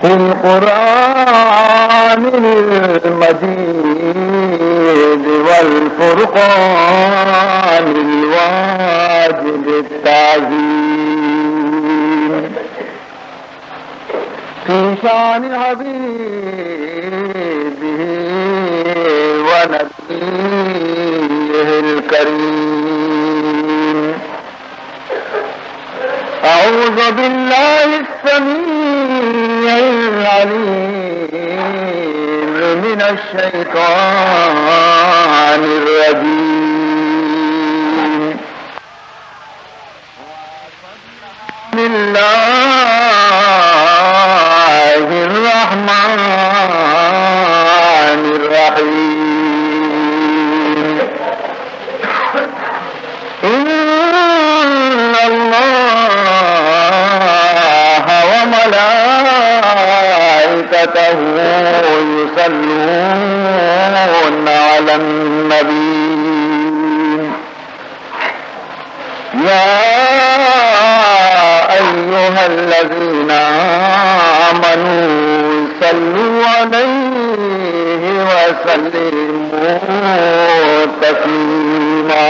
القرآن المجيد والفرقان الواجب التعظيم في شأن حبيبه ونبيه الكريم. أعوذ بالله السميع العليم من الشيطان الرجيم. بسم الله الرحمن الرحيم. إن الله وملائكته يصلون على النبي. يا أيها الذين آمنوا صلوا عليه وسلموا تسليما.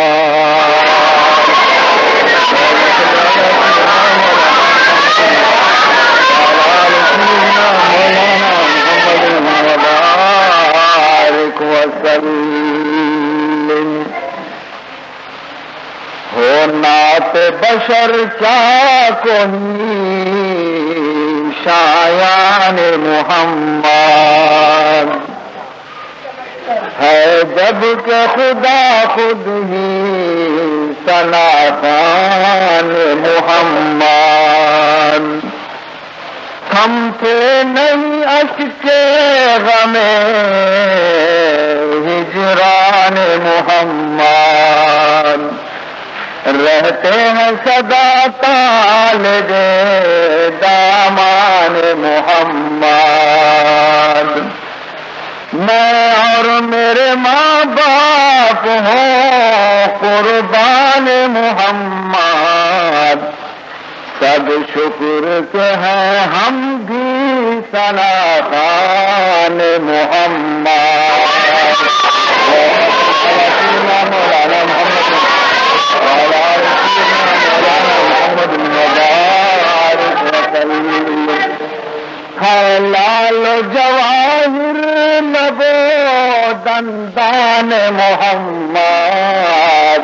وبارك وسلم. ہو نعت بشر چاکو ہی شایان محمد، ہے جب کہ خدا خود ہی ثنا خوان محمد۔ تھم پہ نہیں اشک غم ہجران محمد، رہتے ہیں سدا طالب دامان محمد۔ میں اور میرے ماں باپ ہوں قربان محمد، صد شکر کہ ہیں ہم بھی ثنا خوان محمد۔ مولانا محمد وعلى آل سيدنا مولانا محمد وبارك وسلم۔ ہے لال و جواہر لب و دندان محمد،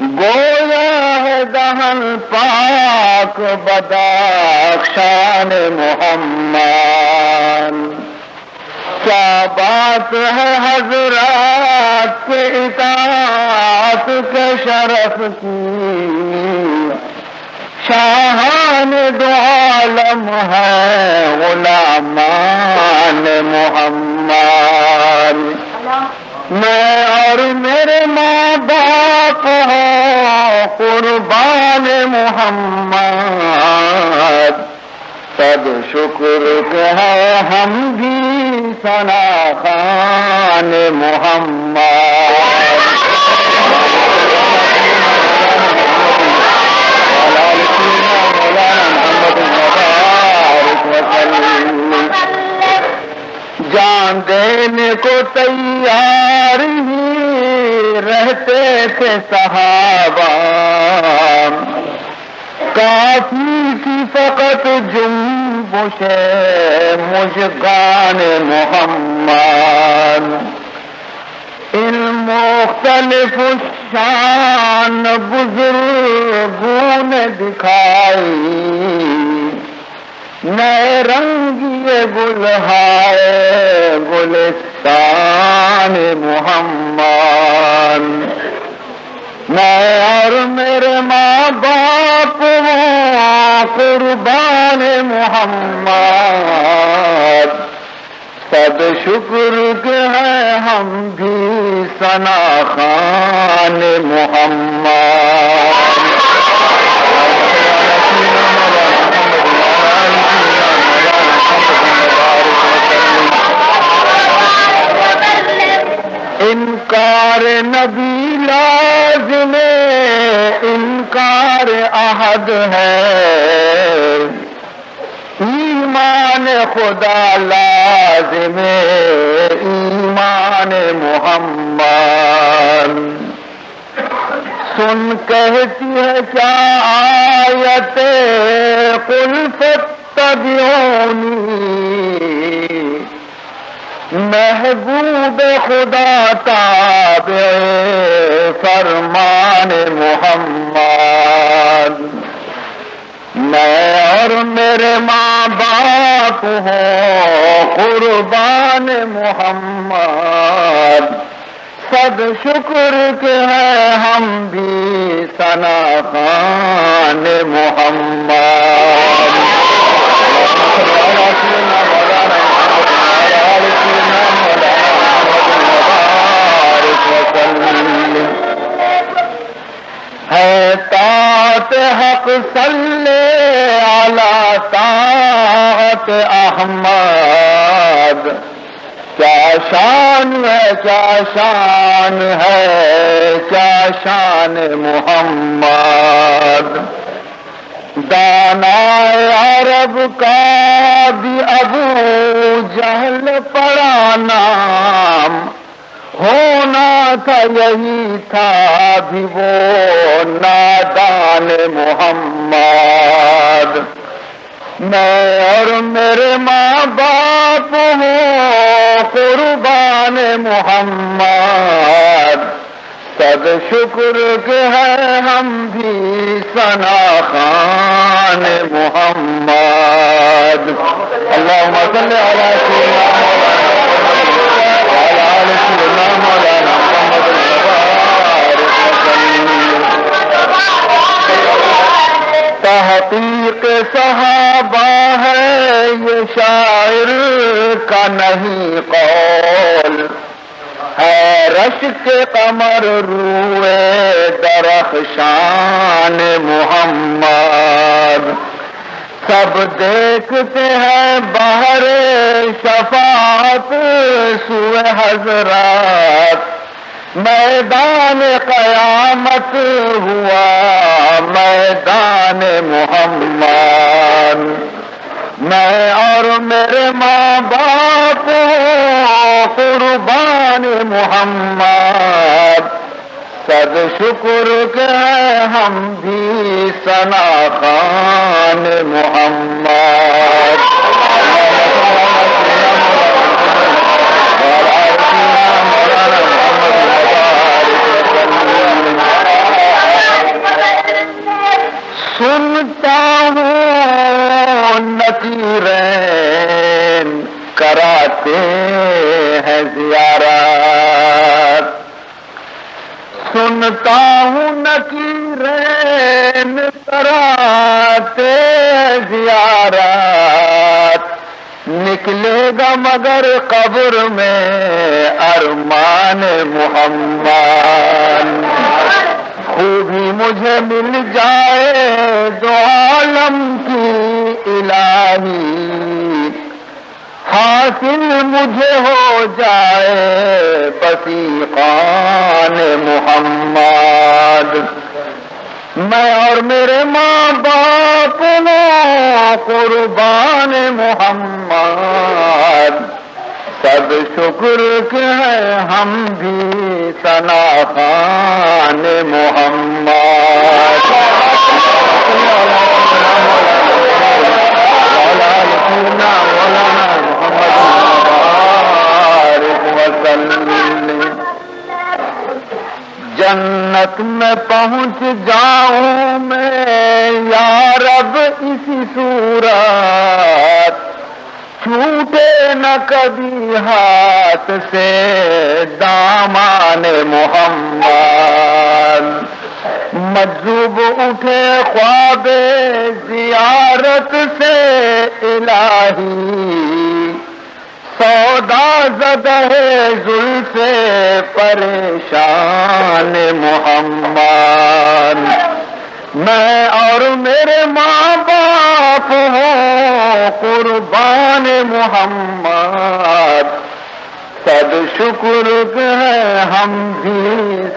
گویا ہے دہن پاک بدخشان محمد۔ کیا بات ہے حضرات کے اطاعت کے شرف کی، شاہان دو عالم ہیں غلامان محمد۔ میں اور میرے ماں باپ ہوں قربان محمد، صد شکر کہ ہیں ہم بھی ثنا خوان محمد۔ وعلى آل سيدنا مولانا محمد وبارك وسلم۔ جان دینے کو تیار ہی رہتے تھے صحابہ، کافی تھی فقط جنبش مژگان محمد۔ ان مختلف الشان بزرگوں نے دکھائی، نئے رنگ یہ گل ہائے گلستان محمد۔ میں اور میرے ماں باپ ہوں قربان محمد، صد شکر کہ ہیں ہم بھی ثنا خوان محمد۔ انکار نبی لازم انکار احد ہے، ایمان ایمان خدا لازم ایمان محمد۔ سن کہتی ہے کیا آیت قل فاتبعونی، محبوب خدا تابع فرمان محمد۔ میں اور میرے ماں باپ ہوں قربان محمد، صد شکر کہ ہیں ہم بھی ثنا خوان محمد۔ ہے طاعت حق صل علی طاعت احمد۔ کیا شان ہے، کیا شان ہے، کیا شان محمد۔ دانائے عرب کا بھی ابو جہل پڑا نام، ہونا تھا یہی تھا بھی وہ نادان محمد۔ میں اور میرے ماں باپ ہوں قربان محمد، صد شکر کہ ہیں ہم بھی ثنا خوان محمد۔ اللهم صل على سيدنا محمد وعلى آل سيدنا مولانا محمد وبارك وسلم۔ تحقیق صحابہ ہے یہ، شاعر کا نہیں قول، ہے رشک قمر روئے درخشان محمد۔ سب دیکھتے ہیں بحر شفاعت سوئے حضرات، میدان قیامت ہوا میدان محمد۔ میں اور میرے ماں باپ ہوں قربان محمد، صد شکر کہ ہیں ہم بھی ثنا خوان محمد۔ سنتا ہوں نکیرین کراتے ہیں زیارت، سنتا ہوں نکیرین کراتے ہیں زیارت، نکلے گا مگر قبر میں ارمان محمد۔ خوبی مجھے مل جائے دو عالم کی الٰہی، حاصل مجھے ہو جائے بس ایقان محمد۔ میں اور میرے ماں باپ ہوں قربان محمد، صد شکر کہ ہیں ہم بھی ثنا خوان محمد۔ جنت میں پہنچ جاؤں میں یا رب اسی صورت، چھوٹے نہ کبھی ہاتھ سے دامان محمد۔ مجذوب اٹھے خواب زیارت سے الٰہی، سودا زدہ زلف پریشان محمد۔ میں اور میرے ماں باپ ہوں قربان محمد، صد شکر کہ ہیں ہم بھی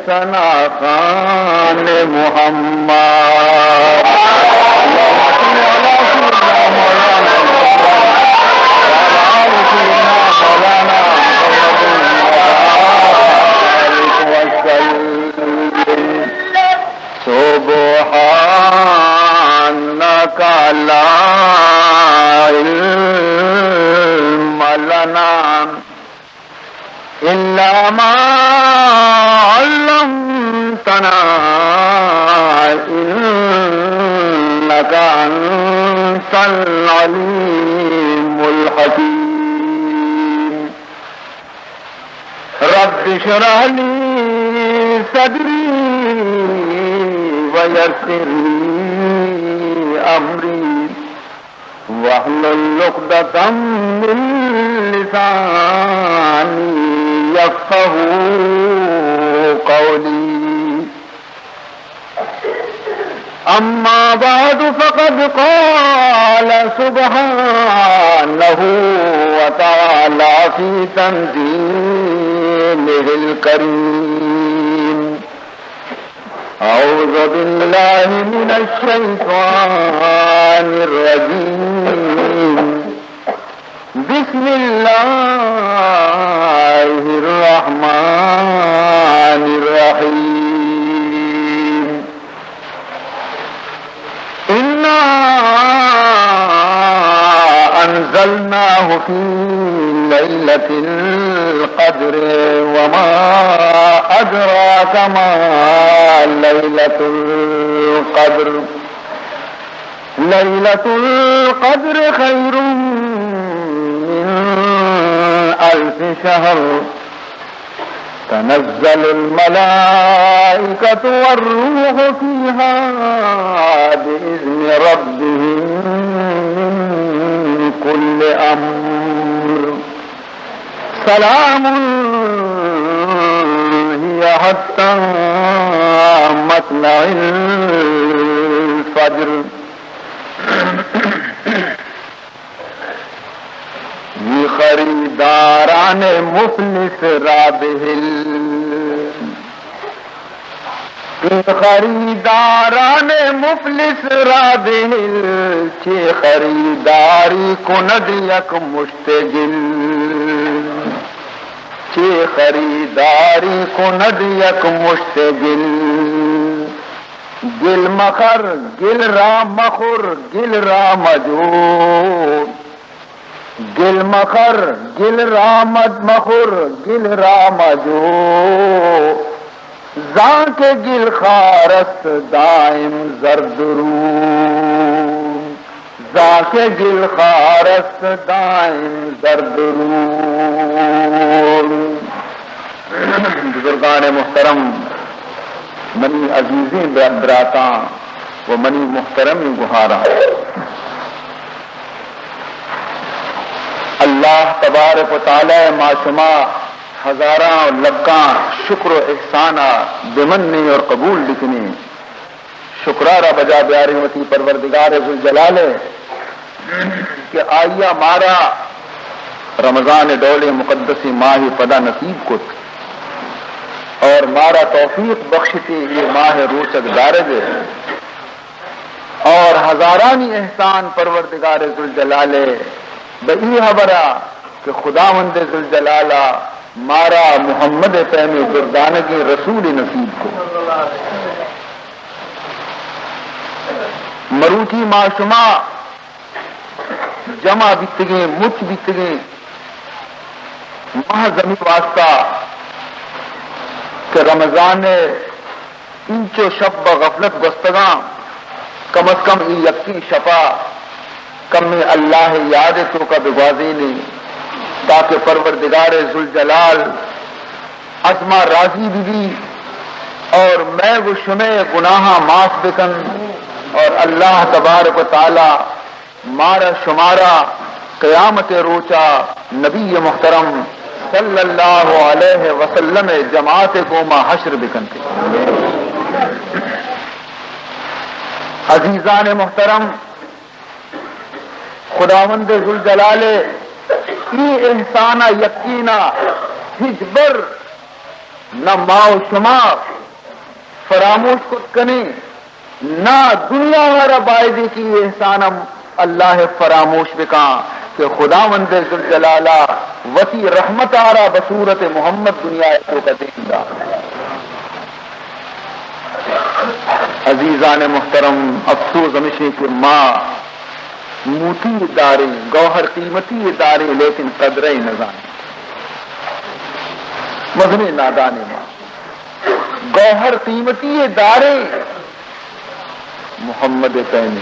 ثنا خوان محمد۔ اللهم صل على سيدنا مولانا محمد ما علمتنا إنك أنت العليم الحكيم. رب اشرح لي صدري ويسر لي أمري واحلل عقدة من لساني يفقهوا قولي. أما بعد، فقد قال سبحانه وتعالى في تنزيله الكريم: أعوذ بالله من الشيطان الرجيم. بسم الله الرحمن الرحيم. إنا أنزلناه في ليلة القدر وما أدراك ما ليلة القدر. ليلة القدر خير من ألف شهر. تنزل الملائكة والروح فيها بإذن ربهم من كل أمر. سلام هي حتى مطلع الفجر. اے خریداران مفلس را بہل، اے خریداران مفلس را بہل، چے خریداری کند یک مشت گل، چے خریداری کند یک مشت گل۔ گل مخر، گل را مخور، گل را مجو۔ گل مخر، گل را مد مخور، گل را مجو۔ زانکہ گل خار است دائم زرد رو۔ زانکہ گل خار است دائم زرد رو۔ بزرگان محترم، منی عزیزیں بر-، براتاں و منی محترمیں گہاراں، اللہ تبارک و تعالی ما شما ہزاراں و لکاں شکر و احسان ءَ بمنیں اور قبول بکنیں۔ شکرا را بجا بیاریں وتی پروردگار ذوالجلال ءِ کہ آئی ءَ مارا رمضان ءِ ڈولیں مقدسیں ماہے پدا نصیب کت اور مارا توفیق بخشتی اے ماہ ءِ روچگ دارگ ءِ اور ہزارانی احسان پروردگار ذوالجلال ءِ بہ اے ہبر ءَ کہ خداوند ذوالجلال ءَ مارا محمد ءِ پیم ءَ دردانگیں رسولے نصیب کت۔ مروچی ما شما جمع بیتگیں، مچ بیتگیں، محض ہمے واسطہ کہ رمضان ءِ اینچو شپ ءَ غفلت گوستگاں، کم از کم اے یکیں شپ ءَ کمیں اللہ ءِ یاد ءِ توکا بگوازینیں، تاکہ پروردگار ذوالجلال از ما راضی بہ بی اور مئے و شمئے گناہاں معاف بکن اور اللہ تبارک و تعالی مارا شمارا قیامت ءِ روچا نبی محترم صلی اللہ علیہ وسلم ءِ جماعت ءِ گوما حشر بکنت۔ عزیزان محترم، خداوند ذوالجلال ءِ اے احسان ءَ یقینا ہچبر نہ ما و شما فراموش کت کنیں، نہ دنیا ءَ را بایدیں کہ اے احسان ہم اللہ ءَ فراموش بکاں کہ خداوند ذوالجلال ءَ وتی رحمت ءَ را بصورت محمد دنیا ءِ توکا دیم دات۔ عزیزان محترم، افسوس ہمیشیں کہ ما موتی داریں، گوہر قیمتی داریں، لیکن قدرے نزانیں۔ مزنیں نادانے ما۔ گوہر قیمتی داریں محمد پہنے،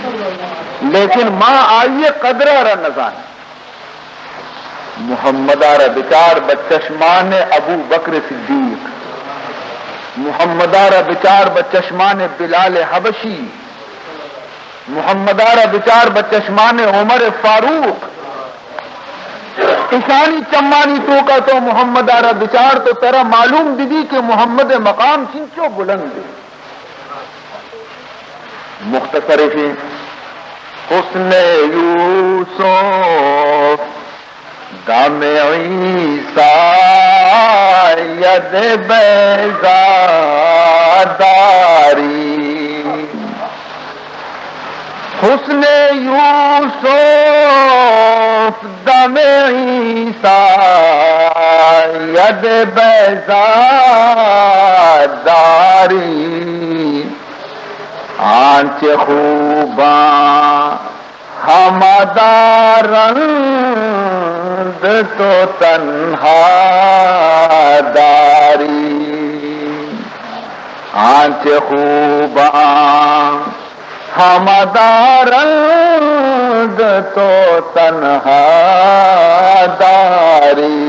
لیکن ما آئی قدر را نزانیں۔ محمد را بچار بہ چشمان ابو بکر صدیق، محمد را بچار بہ چشمان بلال حبشی، محمد را بچار بہ چشمان عمر فاروق۔ اشانی چمانی توکا تو محمد را بچار تو ترا معلوم بی بی کہ محمد مقام چنچو بلند ہے۔ مختصر ہے، حسن یوسف دم عیسی ید بیضا داری۔ حسن یوسف دم عیسی ید بیضا داری۔ آنچ خوباں ہمدا رند تو تنہا داری۔ آنچ خوباں ہمدا رند تو تنہا داری۔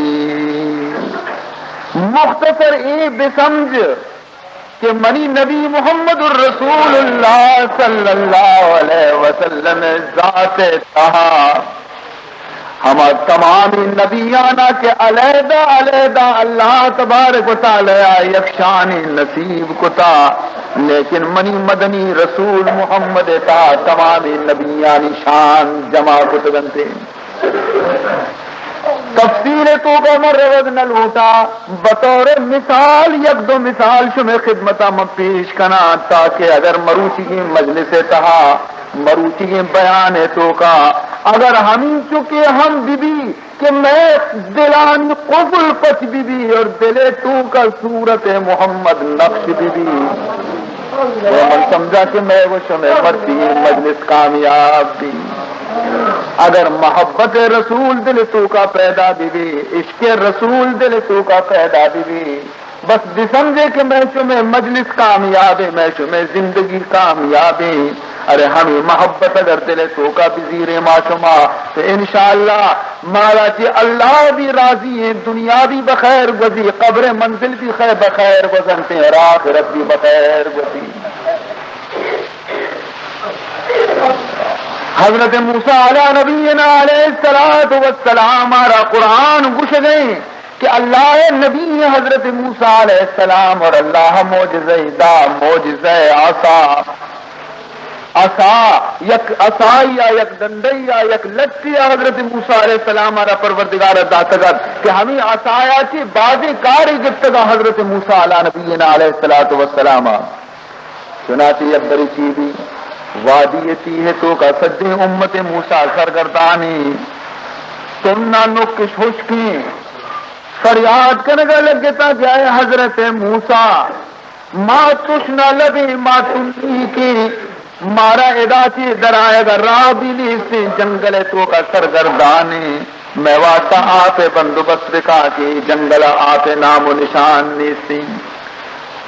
مختصر اے بسمجھ کہ منی نبی محمد الرسول اللہ صلی اللہ علیہ وسلم ذات تہا ہما تمامی نبیانا کہ علیحدہ علیحدہ اللہ تبارک و تعالی یک شانی نصیب کتا، لیکن منی مدنی رسول محمد تہا تمامی نبیانی شان جمع کتگنتے۔ تفصیل توکا من روگ نہ لوٹا، بطور مثال یک دو مثال شمے خدمتا من پیش کناں، تاکہ اگر مروچیگیں مجلس تہا، مروچیگیں بیان توکا اگر ہمینچو کہ ہم بی بی کہ مئے دلانی قفل پچ بی بی اور دل توکا صورت محمد نقش بی بی، تو من سمجھا کہ مئے و شمئے مرچی مجلس کامیاب بی۔ اگر محبت رسول دل توکا پیدا بی بی، عشق رسول دل توکا پیدا بی بی، بس بسمجھے کہ مئے شمئے مجلس کامیاب ہے، مئے شمئے زندگی کامیاب ہے۔ ارے ہمیں محبت اگر دل توکا بزیریں ما شما، تو انشاءاللہ مارا چہ اللہ بھی راضی ہیں، دنیا بھی بخیر گوزی، قبر منزل بھی خیر بخیر گوزنتے اور آخرت بھی بخیر گوزی۔ حضرت موسیٰ علی نبینا علیہ الصلوۃ والسلام را قرآن گوشگیں کہ اللہ نبی حضرت موسیٰ علیہ السلام اور اللہ معجزہ دا، معجزہ عصا، عصا، یک عصائی یا یک ڈنڈی یا یک لٹی یا حضرت موسیٰ علیہ السلام را پروردگار داتگت کہ ہمیں عصایا چی بازیں کاری گپتگا حضرت موسیٰ علی نبینا علیہ الصلوۃ والسلام۔ چنانچہ یک بری چی بی، وادی تیہ توکا سجیں امت موسیٰ سرگردانی، تنا نکش ہشکیں، فریاد کنگا لگتا کہ اے حضرت موسیٰ، ما تشنا لبیں، ما تنیکیں، مارا ادا چی درآیگا راہ بھی نیستیں، جنگل توکا سرگردانیں، مئے واسطہ آپ بندوبست بکا کہ جنگل آپ نام و نشان نیستیں۔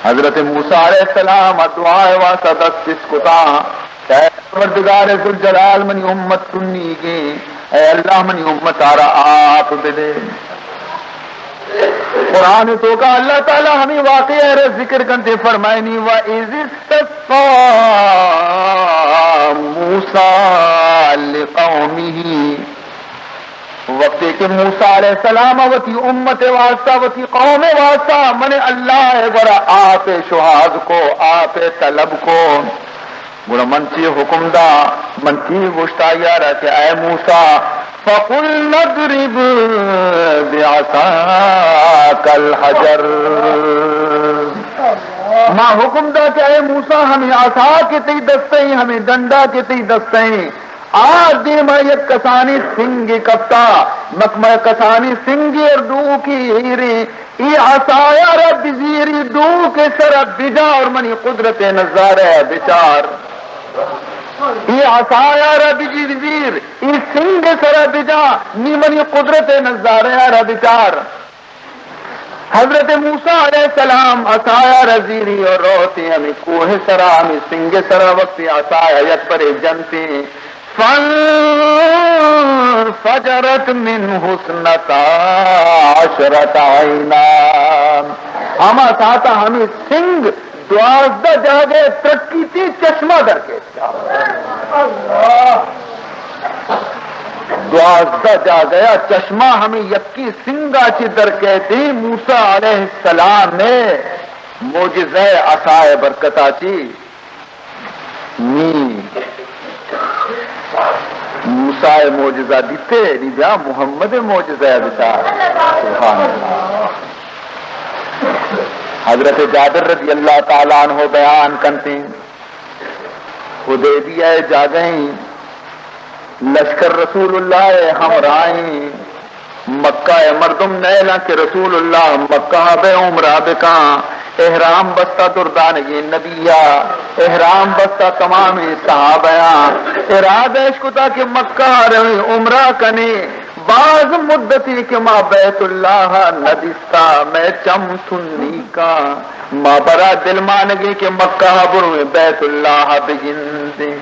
حضرت موسیٰ علیہ السلام دعا واسطہ دست چست کتا، اے پروردگار ذوالجلال، منی امت تنیگیں، اے اللہ، منی امت آرا آپ بدے۔ قرآن توکا اللہ تعالی ہمیں واقعہ را ذکر کنتے، فرمائنی، وَإِذِ اسْتَسْقَىٰ مُوسَىٰ لِقَوْمِهِ، وقتے کہ موسیٰ علیہ السلام وتی امت واسطہ، وتی قوم واسطہ من اللہ گورا آپ شوہاز کو، آپ طلب کو، گڑا من چی حکم دا، من چی گوشتا یارا کہ اے موسیٰ، فَقُلْنَا اضْرِب بِعَصَاكَ الْحَجَرَ۔ ما حکم دا کہ اے موسیٰ، ہمیں عصا کہ تئی دستیں، ہمیں ڈنڈا کہ تئی دستیں، آ دیما یک کسانیں سنگے کپتا، مکمہ کسانیں سنگے اور ڈوکی ایریں، اے عصایا را بزیری، ڈوک سرا بجا اور منی قدرت نظارہ بچار۔ اے عصایا را بزیر، اے سنگ سرا بجا، نی منی قدرت نظارہ را بچار۔ حضرت موسیٰ علیہ السلام عصایا را زیری و روتی ہمی کوہ سرا، ہمی سنگ سرا، وقتی عصایا یک پرے جنتی، فانفجرت منه اثنتا عشرة عینا، ہما ساعتا ہمی سنگ دوازدہ جاگہ ترکی تی، چشمہ در کیت۔ دوازدہ جاگہ ءَ چشمہ ہمے یکیں سنگا چہ در کئیت۔ موسیٰ علیہ السلام ءِ معجزہ عصا ءِ برکتا چہ نی۔ موسیٰ ءِ معجزہ دیتے، نی بیا محمد ءِ معجزہ بچار۔ سبحان اللہ۔ حضرت جابر رضی اللہ تعالیٰ عنہ بیان کنتے، حدیبیہ ءِ جاگہیں لشکر رسول اللہ ءِ ہمراہیں، مکہ ءِ مردم نیلاں کہ رسول اللہ مکہ ءَ بہ عمرہ بکاں، احرام بستہ دردانگیں نبی ءَ، احرام بستہ تمامیں صحابیاں، ارادہ اش کتا کہ مکہ ءَ رویں عمرہ کنیں، باز مدتی کہ ما بیت اللہ ءَ ندیستا، مئے چم تنیکاں۔ ما برا دلمانگیں کہ مکہ ءَ برویں، بیت اللہ ءَ بگندیں۔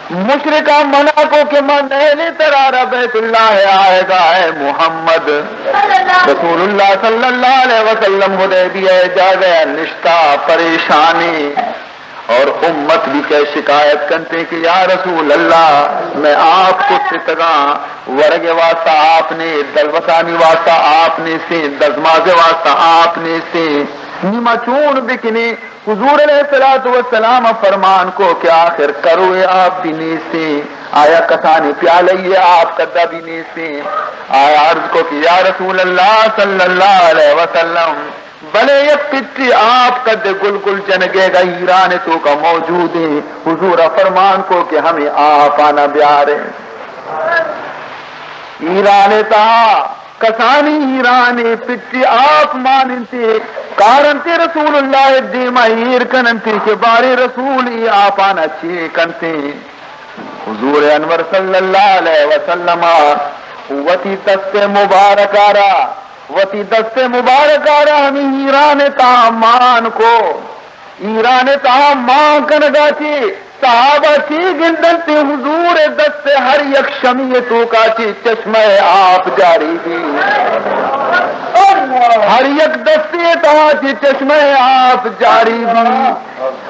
مشرکاں منع کو کہ ما نئیلیں ترا را بیت اللہ ءِ آیگا، اے محمد۔ رسول اللہ صلی اللہ علیہ وسلم حدیبیہ ءِ جاگہ ءَ نشتا، پریشانی اور امت بھی کہ شکایت کنتے کہ یا رسول اللہ، مئے آپ کشتگاں، ورگ ءِ واسطہ آپ نے، دلوتانی واسطہ آپ نیستیں، دزماز ءِ واسطہ آپ نیستیں، نی ما چون بکنیں؟ حضور علیہ الصلوۃ والسلام فرمان کو کہ آخر کروے آپ بھی نیستیں، آیا کسانی پیالہ ءِ آپ کدا بھی نیستیں؟ آیا عرض کو کہ یا رسول اللہ صلی اللہ علیہ وسلم، بلے یک پٹی آپ کد گل گل جنگے گا ایران توکا موجود ہیں۔ حضور فرمان کو کہ ہمیں آپ آنا بیارے۔ ایران تہا کسانی ایران پٹی آپ ماننتے، کارنتے رسول اللہ دیما ایر کننتے کہ بارے رسول ای آپ آنا چے کنتے۔ حضور انور صلی اللہ علیہ وسلم وتی دست مبارک را، وتی دست مبارک را ہمیں ایران تہا مان کو۔ ایران تہا مان کنگا چی صحابہ چی گندنت؟ حضور دست ہر یک شمی توکا چی چشمہ آپ جاری بی۔ ہر یک دستے تہا چی چشمہ آپ جاری بی۔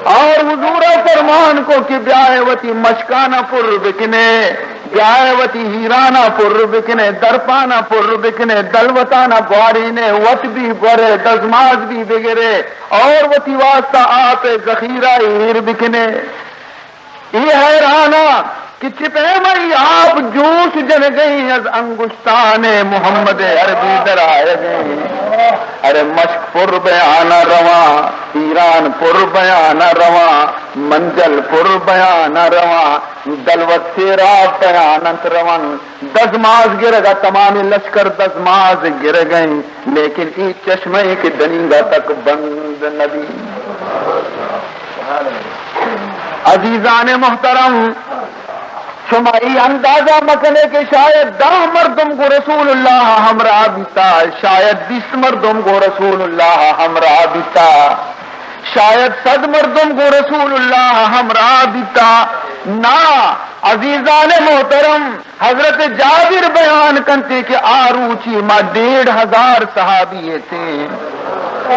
اور حضور فرمان کو کہ بیائے وتی مشکانا پر بکنے، بیائے وتی ہیرانا پر بکنے، درپانا پر بکنے، دلوتانا بوارینے، وت بھی برے، دزماز بھی بگرے اور وتی واسطہ آپ ذخیرہ ایر بکنے۔ اے حیرانا کہ چہ پیم ای آپ جوش جنگیں از انگشتان محمد عربی در آیگیں۔ ارے مشک پر بیانا رواں، ایران پر بیانا رواں، منجل پر بیانا رواں، دلوت سیراب بیان انت رواں۔ دزماز گرگا تمام لشکر دزماز گرگیں۔ لیکن ای چشمہ ای کہ دنیگا تک بند نبی۔ عزیزان محترم، شما ای اندازہ مکنے کہ شاید دہ مردم گو رسول اللہ ہمراہ بیتا، شاید بیست مردم گو رسول اللہ ہمراہ بیتا، شاید صد مردم گو رسول اللہ ہمراہ بیتا۔ نا، عزیزان محترم، حضرت جابر بیان کنتے کہ آ روچی ما ڈیڑھ ہزار صحابی تھے،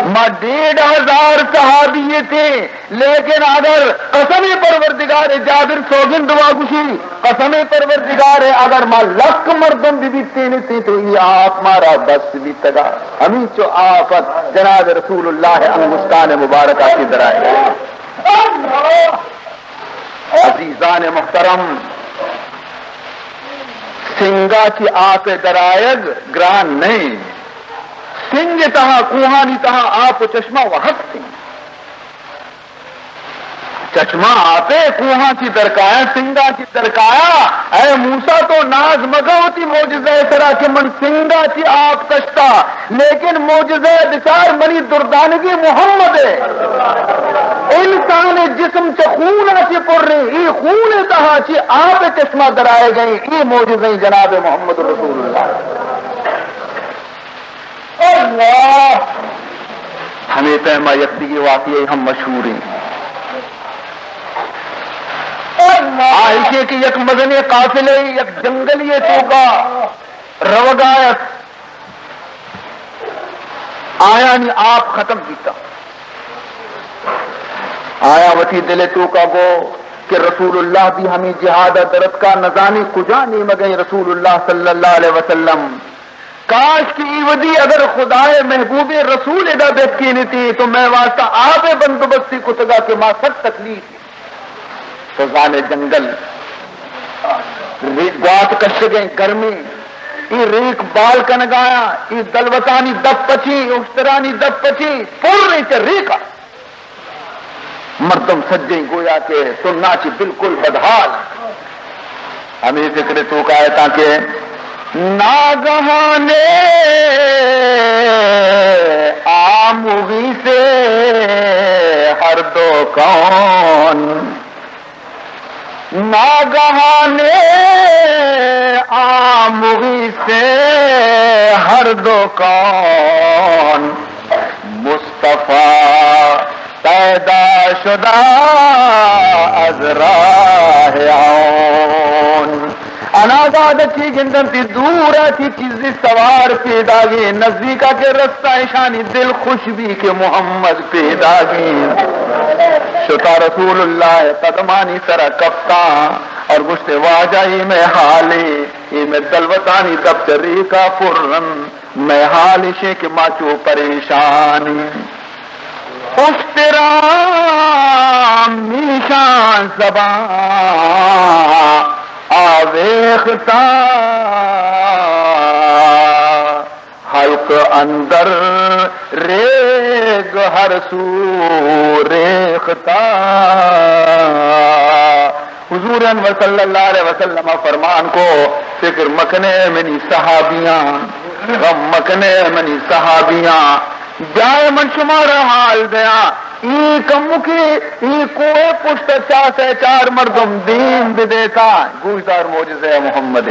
ما ڈیڑھ ہزار صحابی تھے، لیکن اگر قسم پروردگار، جابر سوگند وا گوشی، قسم پروردگار، اگر ما لکھ مردم بھی بیتین تھے تو یہ آپ مارا بس بیتگا۔ ہمینچو آفت جناب رسول اللہ انگشتان مبارکہ کی درائے۔ عزیزان محترم، سنگا چی آپ درآیگ گران نئیں۔ سنگ تہا، کوہانی تہا آپ و چشمہ و ہستیں۔ چشمہ آپے کوہاں چی درکایا، سنگا چی درکایا۔ اے موسیٰ، تو ناز مکن وتی معجزہ سرا کہ من سنگا چی آپ کشتا، لیکن معجزہ بچار منی دردانگی محمد ہے۔ انسان جسم چہ خون چی پر رہے، ای خون تہا چی آپ چشمہ درائے گئے، ای معجزہ جناب محمد رسول اللہ۔ ہمے پیم ءَ یک دگہ واقعہ ہم مشہور ایں۔ آ ایشی کہ یک مزنیں قافلے یک جنگلے توکا روگا ات، آیانی آپ ختم بیتا۔ آیا وتی دل توکا گو کہ رسول اللہ بھی ہمیں جہاد درتکا، نزانی کجا نیمگیں رسول اللہ صلی اللہ علیہ وسلم۔ کاش کہ ای ودی اگر خدائے محبوب رسول ادا بیتکینتی تو مئے واسطہ آپے بندوبستی کتگا کہ ما سک تکلیف۔ تو زانے جنگل، ری-، گوات کشگیں گرمی، ای ریک بال کنگایا، ای دلوتانی دپ پچی، اشترانی دپ پچی، پر ریک ریکا۔ مردم سجیں گویا کہ سناچی بالکل بدحال۔ ہمیں فکر توکا اتاں کہ ناگہانے آموغی سے ہر دو کون، ناگہانے آموغی سے ہر دو کون، مصطفی پیدا شدہ از راہ آن۔ اناگاہ چی گندنتی دورا چی چیزی سوار پیداگی، نزدیکا کہ رستہ اشانی دل خوش بی کہ محمد پیداگی۔ شتا رسول اللہ قدمانی سرا کپتا اور گوشتے، واجہ اے مئے حالے، اے مئے دلوتانی دپ چہ ریکا پرن۔ مئے حال اشیں کہ ما چو پریشان ایں۔ اشترا میشان زبان آویختا، حلق اندر ریگ ہر سو ریختا۔ حضور انور صلی اللہ علیہ وسلم فرمان کو، فکر مکنے منی صحابیاں، غم مکنے منی صحابیاں، بیائے من شمارا حال دیاں۔ ای کمکے، ای کوہ پشت چا سے چار مردم دیم بدیتا۔ گوشدار معجزہ محمد۔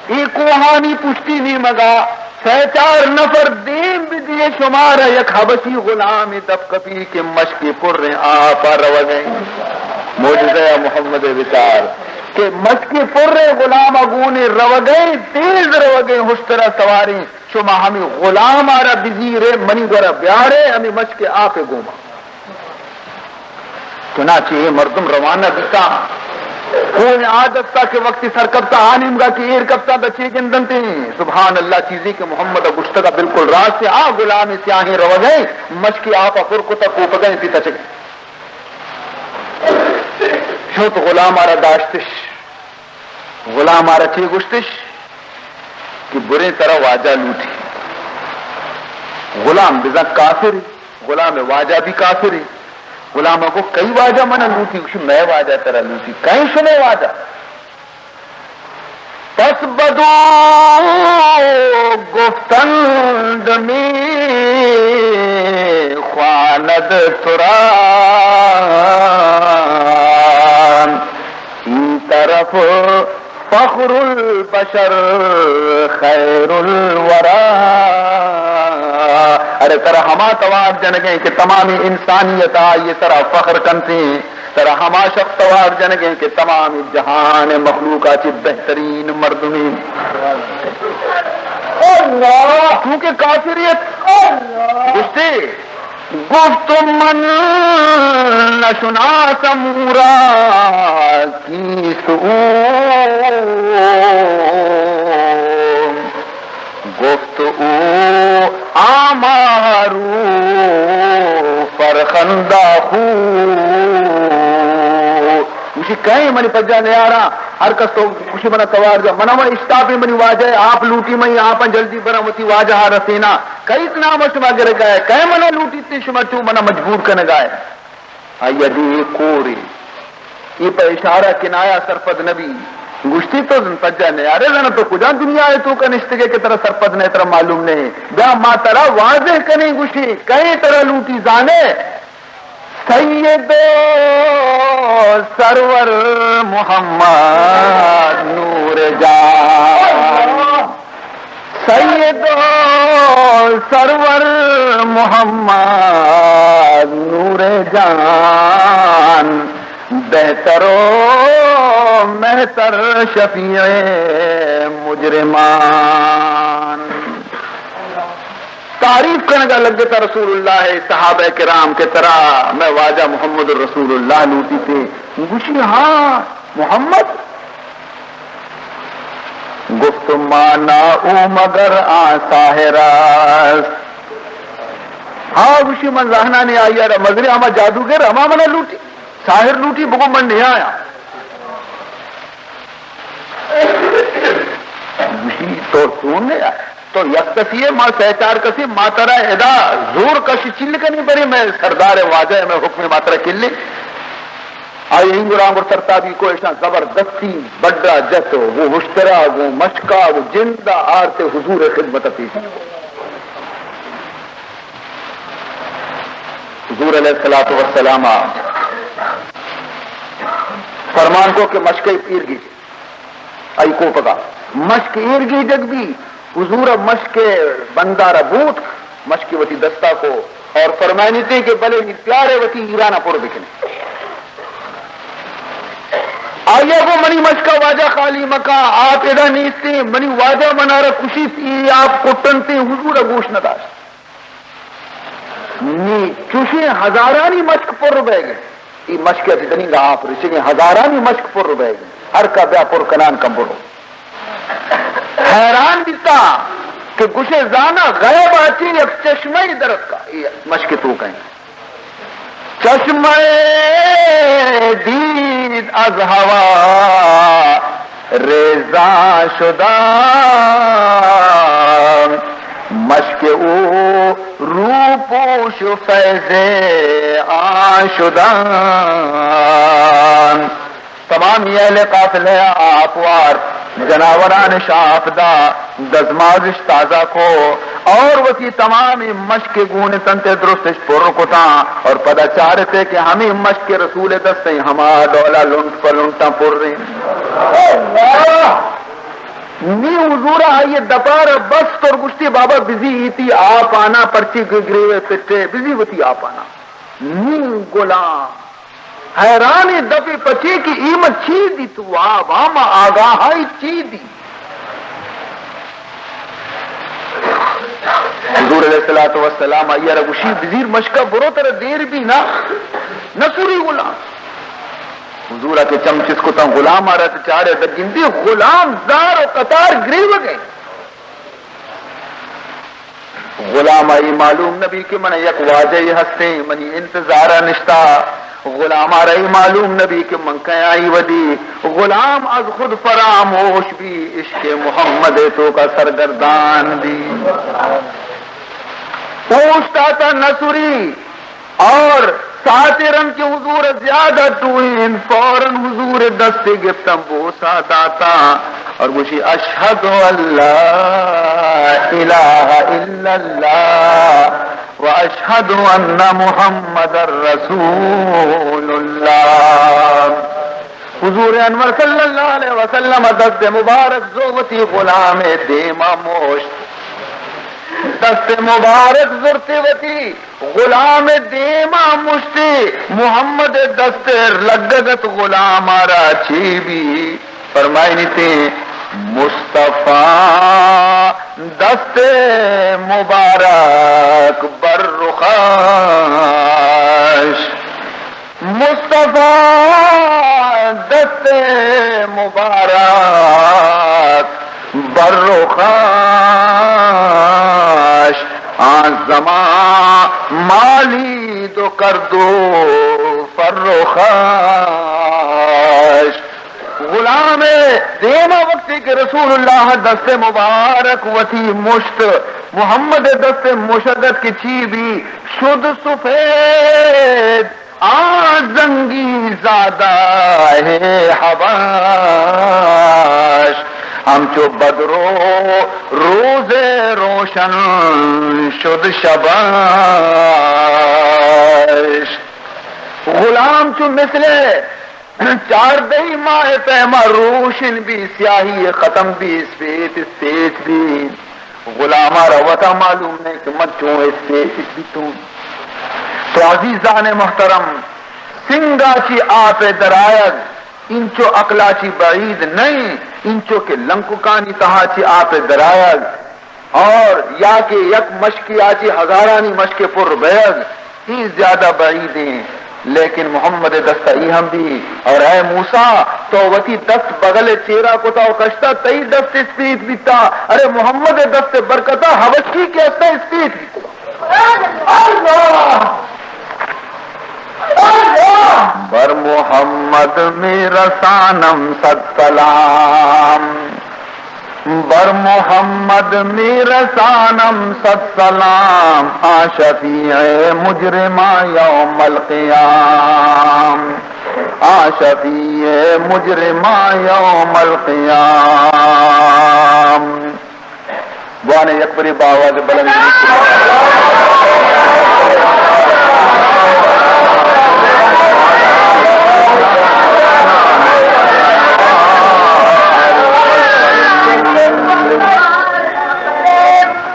ای کوہانی پشتی نیمگا سئے چار نفر دیم بدیے، شمارا یک حبشی غلامے دپ کپی کہ مشکے پریں آپا روگئیں۔ معجزہ محمد بچار کہ مشکے پریں غلاما گونے روگئیں، تیز روگئیں، ہشترا سواریں، شما ہمیں غلامارا بزیرے، منی گورا بیارے، ہمیں مشکے آپے گوما۔ چنانچہ اے مردم روانہ بیتاں۔ کوہ آ دستا کہ وقتی سر کپتا، آ نیمگا کہ ایر کپتا، دچے گندنتے۔ سبحان اللہ، چیزے کہ محمد گشتگا بالکل راست ہے۔ آ غلام سیاہیں روگئے، مشکی آپا پر کتا، کوپگئے تی تچگ۔ شوت غلامارا داشتش۔ غلامارا چے گشتش کہ بریں ترا واجہ لوٹی۔ غلام بزاں کافرے، غلام واجہ بھی کافرے۔ غلام کو کئی واجہ منا لوٹی؟ گوشی، مئے واجہ ترا لوٹی۔ کئے شمئے واجہ؟ پس بدو گفتند می خواند ترا، این طرف فخر البشر خیر الورا۔ ارے ترا ہما توار جنگیں کہ تمامی انسانیت آئی سرا فخر کنتی، ترا ہما شخص توار جنگیں کہ تمامی جہان مخلوقا چی بہترین مردمی۔ چونکہ کافریت گشتے، گفت من نشناسم او را کیست او، گفت او آمارو فرخندہ خو۔ گوشی کئے منی پجا نیارا، ہر کس تو گوشی منا توار جا، منا من اشتاپی منی واجہ آپ لوٹی، من آپاں جلدی برا وتی واجہ رسینا۔ کئیت نام شما گرگا ہے؟ کئے منا لوٹیت شما چو منا مجبور کنگا ہے؟ آئی ء دی اے کورے، اے پہ اشارہ کنایا سرپد نبی۔ گوشتی تو زن پجا نیارے، زن تو کجا دنیا ہے تو کا نشتگے کہ ترا سرپد نہ، ترا معلوم نہیں۔ بیا ما ترا واضح کنیں، گوشی کئے ترا لوٹی زانے؟ سید و سرور محمد نور جان۔ سید و سرور محمد نور جان، بہتر و مہتر شفیع مجرمان۔ تعریف کنگا لگتا رسول اللہ، صحابہ کرام، کہ ترا مئے واجہ محمد رسول اللہ لوٹیتے۔ گوشی، ہاں محمد۔ گفت، مانا او مگر آ ساحر است۔ ہاں، گوشی، من زاناں نی آئی ءَ را، مگر ہما جادوگر، ہما منا لوٹی، ساحر لوٹی، بگو من نیایاں۔ گوشی، تو چون نیا؟ تو یک کسی ئے، ما سئے چار کسی، ما ترا ادا زور کش چل کنی، برے مئے سردار واجہ ئے، مئے حکم ما ترا کلی۔ آئی اینگراں گڑا سرتابی کو، اشاں زبردستی بڈا جت و گوں ہشترا، گوں مشکا، گوں جندا آرتے حضور خدمت پیش۔ حضور علیہ الصلوۃ والسلام فرمان کو کہ مشکے ایر گیج۔ آئی کوپگا مشک ایر گیجگ بی، حضور مشک بندارا بوت، مشک وتی دستا کو اور فرمائنیتے کہ بلے نی پیارے وتی ایرانا پر بکنے۔ آئی ءَ گو، منی مشکا واجہ خالی مکا، آپ ادا نیستے، منی واجہ منارا کشیت، ای آپ کٹنتے، حضور گوش نداشت۔ نی چوشیں ہزارانی مشک پر بیگ انت۔ ای مشک ءَ چہ تنینگا آپ رچگیں ہزارانی مشک پر بیگ انت۔ ہر کا بیا پر کنان کن برو۔ حیران بیتا کہ گوشے زانا غیب ءَ چہ یک چشمہ ای درتکا، ای مشک توکا انت۔ چشمہ دید از ہوا ریزاں شداں، مشک او روپوش و فیض آن شداں۔ تمامی اہل قافلہ آپ وارت، جناورانش آپ دا، دزمازش تازہ کو اور وتی تمامی مشک گون تنت درستش پر کتاں اور پدا چارتے کہ ہمیں مشک رسول دستیں ہما ڈولا لنٹ پہ لنٹاں پر ہیں۔ نی حضور آئی دپار بست اور گشتی، بابا بزی ایتی آپ آنا، پرچی گریوے پٹے، بزی وتی آپ آنا۔ نی غلام حیران دپے پچے کہ اے من چی دیت، واب ہم آگاہائی چی دی۔ حضور علیہ الصلوۃ والسلام آئی را گوشی، بزیر مشکا برو، ترا دیر بی نا، نسوری غلام۔ حضور آ کہ چم چست کتاں غلام آ را چارے دگندی، غلام زار و قطار گریوگے۔ غلام ءَ اے معلوم نہ بی کہ من یک واجہ ئے ہستیں، منی انتظار ءَ نشتا۔ غلام ءَ را اے معلوم نہ بی کہ من کئے آئی ودی۔ غلام از خود فراموش بی، عشق محمد ءِ توکا سرگردان بی۔ اوشتاتا نسری۔ اور ساعتے رند کہ حضور زیادہ ٹوئین، فوراً حضور دستے گپتاں، بوسا داتاں اور گوشی، اشہد ان لا الہ الا اللہ و اشہد ان محمد رسول اللہ۔ حضور انور صلی اللہ علیہ وسلم دست مبارک زو وتی غلام دیما موشت، دست مبارک زرتے وتی غلام دیما مشتے، محمد دست لگگت، غلام آ را چی بی؟ فرمائنیتے، مصطفی دست مبارک بر رخش، مصطفی دست مبارک بر رخش، آن زمان مالید و کرد و فرخش۔ غلام دیما وقتی کہ رسول اللہ دست مبارک وتی مشت، محمد دست مشگت کہ چی بی، شد سفید آ زنگی زادہ حبش، ہمچو بدر و روز روشن شد شبش۔ غلام چو مثل چاردہی ماہ پیما روشن بی، سیاہی ختم بی، سپیت سپیت بی۔ غلامارا وتا معلوم نہ کہ من چون اسپیت بیتوں۔ تو عزیزان محترم، سنگا چی آپ درآیگ انچو عقلا چی بعید نہ، انچو کہ لنککانی تہا چی آپ درآیگ اور یا کہ یک مشکیا چی ہزارانی مشک پر بیگ، اے زیادہ بعید ایں، لیکن محمد دست ء اے ہم بی۔ اور اے موسیٰ، تو وتی دست بغل ء چیرا کتا و کشتا، تئی دست اسپیت بیتا۔ ارے محمد دست برکتا حبشی کہ استا اسپیت بیتا۔ اللہ! اللہ! بر محمد می‌رسانم صد سلام۔ بر محمد می‌رسانم صد سلام، آ شفیع مجرمان یوم القیام، آ شفیع مجرمان یوم القیام۔ بوانے یک بری با آواز بلند۔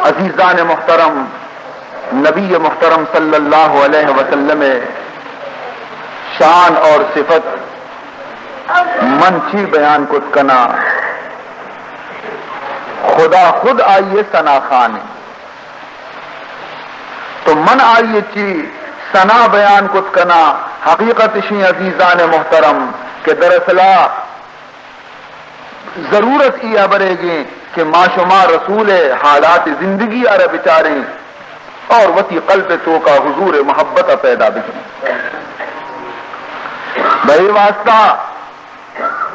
عزیزان محترم، نبی محترم صلی اللہ علیہ وسلم شان اور صفت من چی بیان کت کنا؟ خدا خود آئی ثنا خان انت۔ تو من آئی چی ثنا بیان کت کنا؟ حقیقت اشی عزیزان محترم کہ دراصلا ضرورت ای ہبرے گیں کہ ما شما رسول حالات زندگی ء را بچاریں اور وتی قلب توکا حضور محبت ء پیدا بکنیں۔ بہ اے واسطہ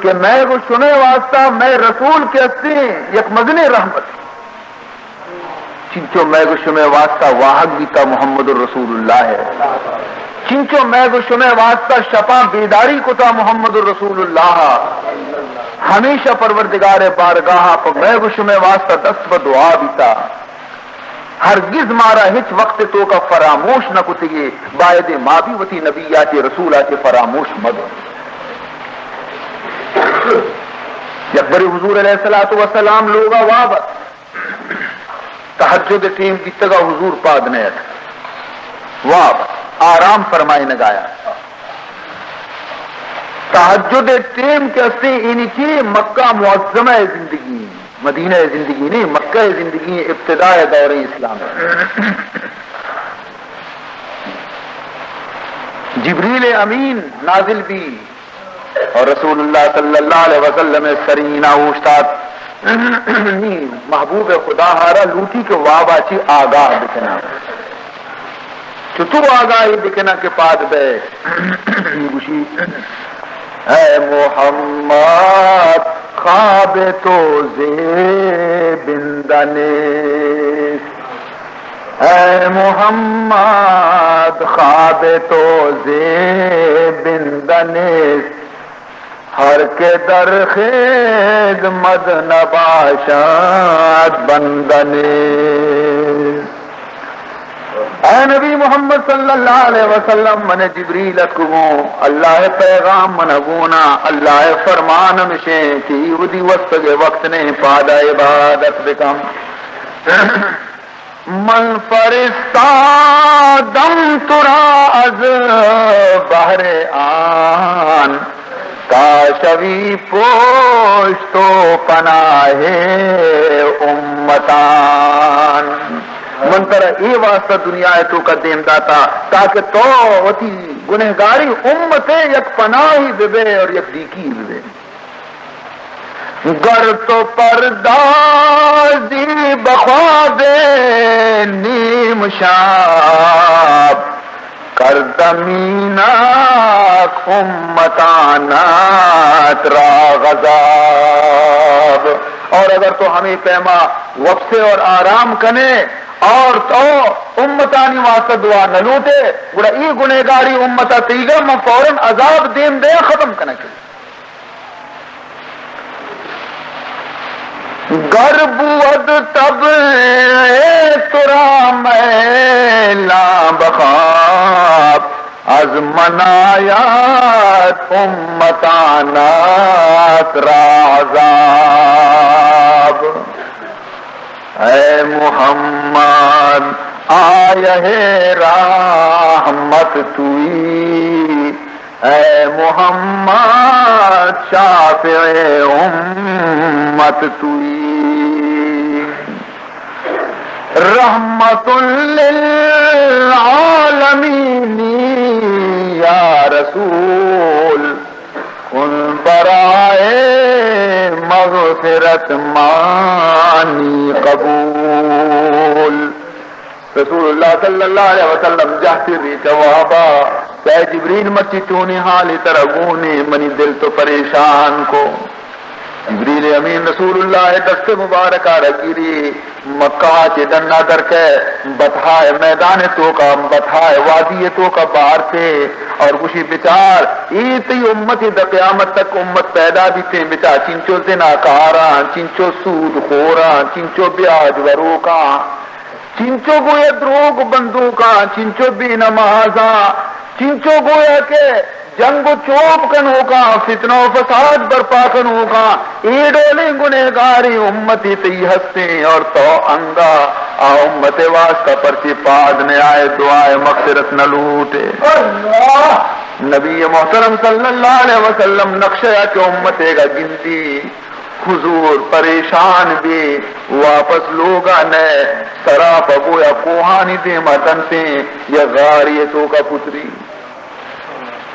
کہ مئے گو شمئے واسطہ مئے رسول کہ ہستیں یک مزنیں رحمت، چنچو مئے گو شمئے واسطہ واہگ بیتا محمد الرسول اللہ ہے، چنچو مئے گو شمئے واسطہ شپاں بیداری کتا محمد الرسول اللہ، ہمیشہ پروردگار بارگاہ پہ مئے گو شمئے واسطہ دست پہ دعا بیتا۔ ہرگز مارا ہچ وقت توکا فراموش نہ کتگی، باید ما بھی وتی نبی آتے رسول آتے فراموش مبیں۔ یک بری حضور علیہ الصلوۃ والسلام لوگا واب ات، تہجد ٹیم بیتگا، حضور پاد نہ ات، واب ات، آرام فرمائینگایا۔ تہجد ٹیم کہ ہستیں اینی چی مکہ معظمہ زندگی، مدینہ زندگی نہیں، مکہ زندگی ابتداء دور اسلام۔ جبریل امین نازل بی اور رسول اللہ صلی اللہ علیہ وسلم سرینا اوشتات۔ نی محبوب خدا ہارا لوٹی کہ وابا چی آگاہ بکنا۔ چتو آگاہی بکناں کہ پاد بئے؟ گوشی، اے محمد، خواب تو زیبندہ نیست۔ اے محمد، خواب تو زیبندہ نیست۔ ہر که در خدمت نباشد، بنده نیست۔ اے نبی محمد صلی اللہ علیہ وسلم، من جبریل اتکگوں، اللہ پیغام من گونا، اللہ فرمان ہمشیں کہ ای ودی وستگ وقت نہیں، پادا عبادت بکم۔ من فرستادم تو را از بهر آن، تا شوی پشت و پناه امتان۔ من ترا اے واسطہ دنیا ء توکا دیم داتا تاکہ تو وتی گنہگاری امت ء یک پناہی ببے اور یک دیکی ببے۔ گر تو پردازی به خواب نیم شب، کردم اینک امتانت را غضب۔ اور اگر تو ہمیں پیما وپسے اور آرام کنے اور تو امتانی واسطہ دعا نہ لوٹے، گڑا ای گنہگاری امتا تیگا من فوراً عذاب دیم دیا ختم کنگ۔ گر بود طبع تو را میلاں به خواب، از من آید امتانت را عذاب۔ اے محمد آیه رحمت تویی، اے محمد شافع امت تویی. رحمت للعالمینی یا رسول، کن برای مغفرت مانی قبول. رسول اللہ صلی اللہ علیہ وسلم جہتی ریچ وابا، اے جبریل مرچی چونیں حالے ترا گونے، منی دل تو پریشان کو. جبریل امین رسول اللہ دست مبارکہ را گیری، مکہ چہ ڈنا در کئے، بطحا میدان توکا، بطحا وادی توکا بارتے اور گوشی، بچار، اے تئی امت، دا قیامت تک امت پیدا بیتیں، بچار چنچو زناکاراں، چنچو سود خوراں، چنچو بیاج وروکاں، چنچو گویا دروگ بندوکاں، چنچو بے نمازاں، چنچو گویا کہ جنگ و چوپ کنوکاں، فتنہ و فساد برپا کنوکاں، اے ڈولیں گنہگاریں امتی تئی ہستیں اور تو انگا آ امت واسطہ پرچے پاد نیائے، دعائے مغفرت نہ لوٹے. اللہ! نبی محترم صلی اللہ علیہ وسلم نقشہ یا کہ امتے گا گندی، حضور پریشان بی، واپس لوگا نئے، سرا پہ گویا کوہانی دیما دنتیں، یا غاری توکا پتری.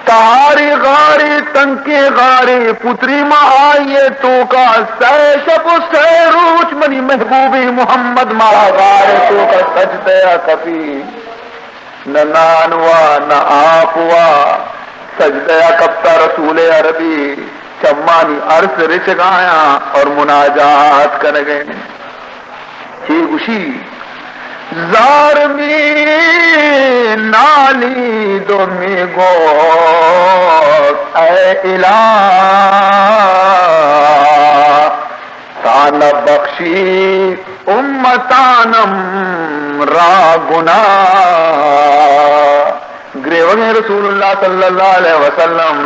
تہاری غاری، تنکیں غاری، پتری ما آئیے توکا، سئے شپ و سئے روچ منی محبوبی محمد مارا غار توکا سجدہ کپی. نہ نان وا، نہ آپ وا، سجدہ ءَ کپتا رسول عربی، چمانی ارس رچگایاں اور مناجات کنگیں. چی گوشی؟ زار می نالی دو می گو، اے الہ، تا نہ بخشی امتانم را گناہ. گریوگیں رسول اللہ صلی اللہ علیہ وسلم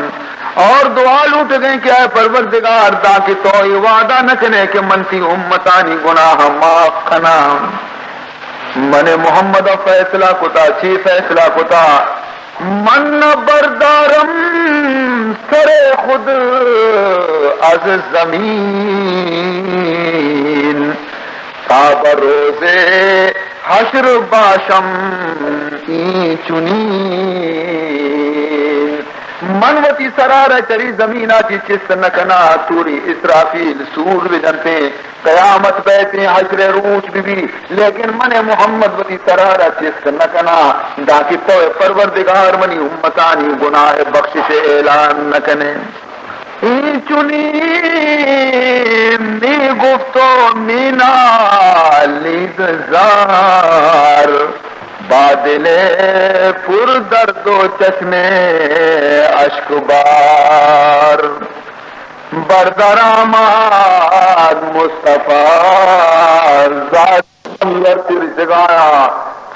اور دعا لوٹگیں کہ اے پروردگار، داں کہ تو اے وعدہ نہ کنے کہ من تی امتانی گناہ معاف کناں. من محمد فیصلہ کتا، چی فیصلہ کتا؟ من نہ بردارم سر خود از زمین، تا بہ روز حشر باشم این چنین. من وتی سرا را چری زمینا چی چست نہ کناں، توری اسرافیل سور بجنتیں، قیامت بیتیں، حشر روچ بہ بی، لیکن من محمد وتی سرا را چست نہ کناں، داں کہ تو پروردگار منی امتانی گناہ بخشش اعلان نہ کنے. این چنین می گفت و می نالید زار، با دل پر درد و چشم اشک بار. بردرآمد مصطفی زاد ورتی رچگایا.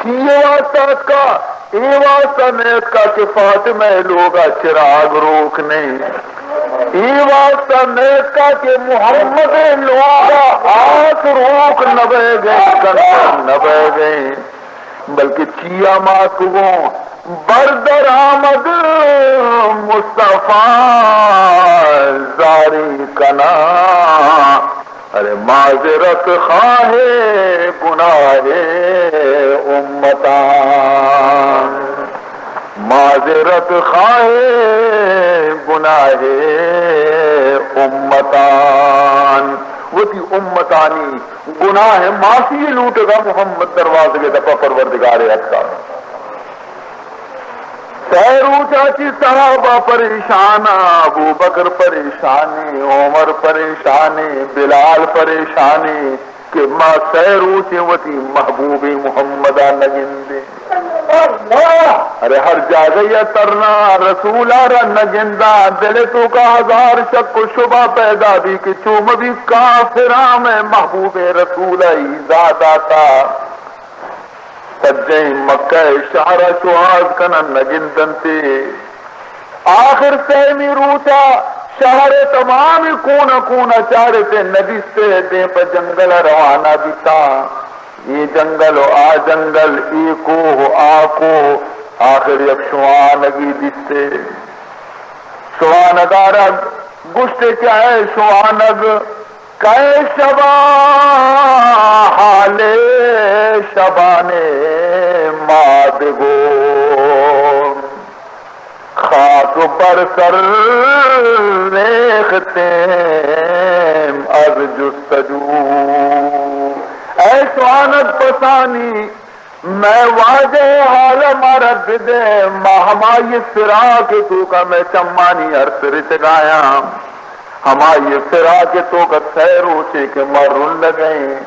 چی واسطہ اتکا؟ اے واسطہ نیتکا کہ فاطمہ لوگا چراغ روک نہیں. اے واسطہ نیتکا کہ محمد لوگا آس روک نہ بہ گئے، کنٹن نہ بہ گئے. بلکہ چیا مات کو گوں، بردرآمد مصطفی زاری کنا. ارے معذرت خواہ گناہ امتان، معذرت خواہ گناہ امتان. وتی امتانی گناہ معافی لوٹگا محمد دروازگ دپا پروردگار اتکا. سئے روچا چی صحابہ پریشان، ابوبکر پریشانی، عمر پریشانی، بلال پریشانی کہ ما سئے روچیں وتی محبوبی محمدا نگندیں. ارے ہر جاگہ یا ترنا، رسولا را نگندا، دل توکا ہزار شک و شبہ پیدا بی کہ چو مبی کافراں مئے محبوب رسولا ایزا داتا. سجہیں مکہ شہرا شوہاز کنن نگندنتے. آخر سیمی روچا شہر تمام کونا کونا چارتے نگستے دیں پہ جنگل روانہ بیتاں. اے جنگل و آ جنگل، اے کوہ و آ کوہ، آخر یک شوانگی دیستے۔ شوانگارا گوشتے کہ اے شوانگ، کئے شبا حال شبان ما بگو۔ خاک بر سر ریختیم از جستجو۔ اے شوانگ پسانی، مئے واجہ حال مارا بدے، ما ہمائی فراق توکا مئے چمانی ارس رچگایاں۔ ہمائی فراق توکا سئے روچے کہ ما رنگئیں۔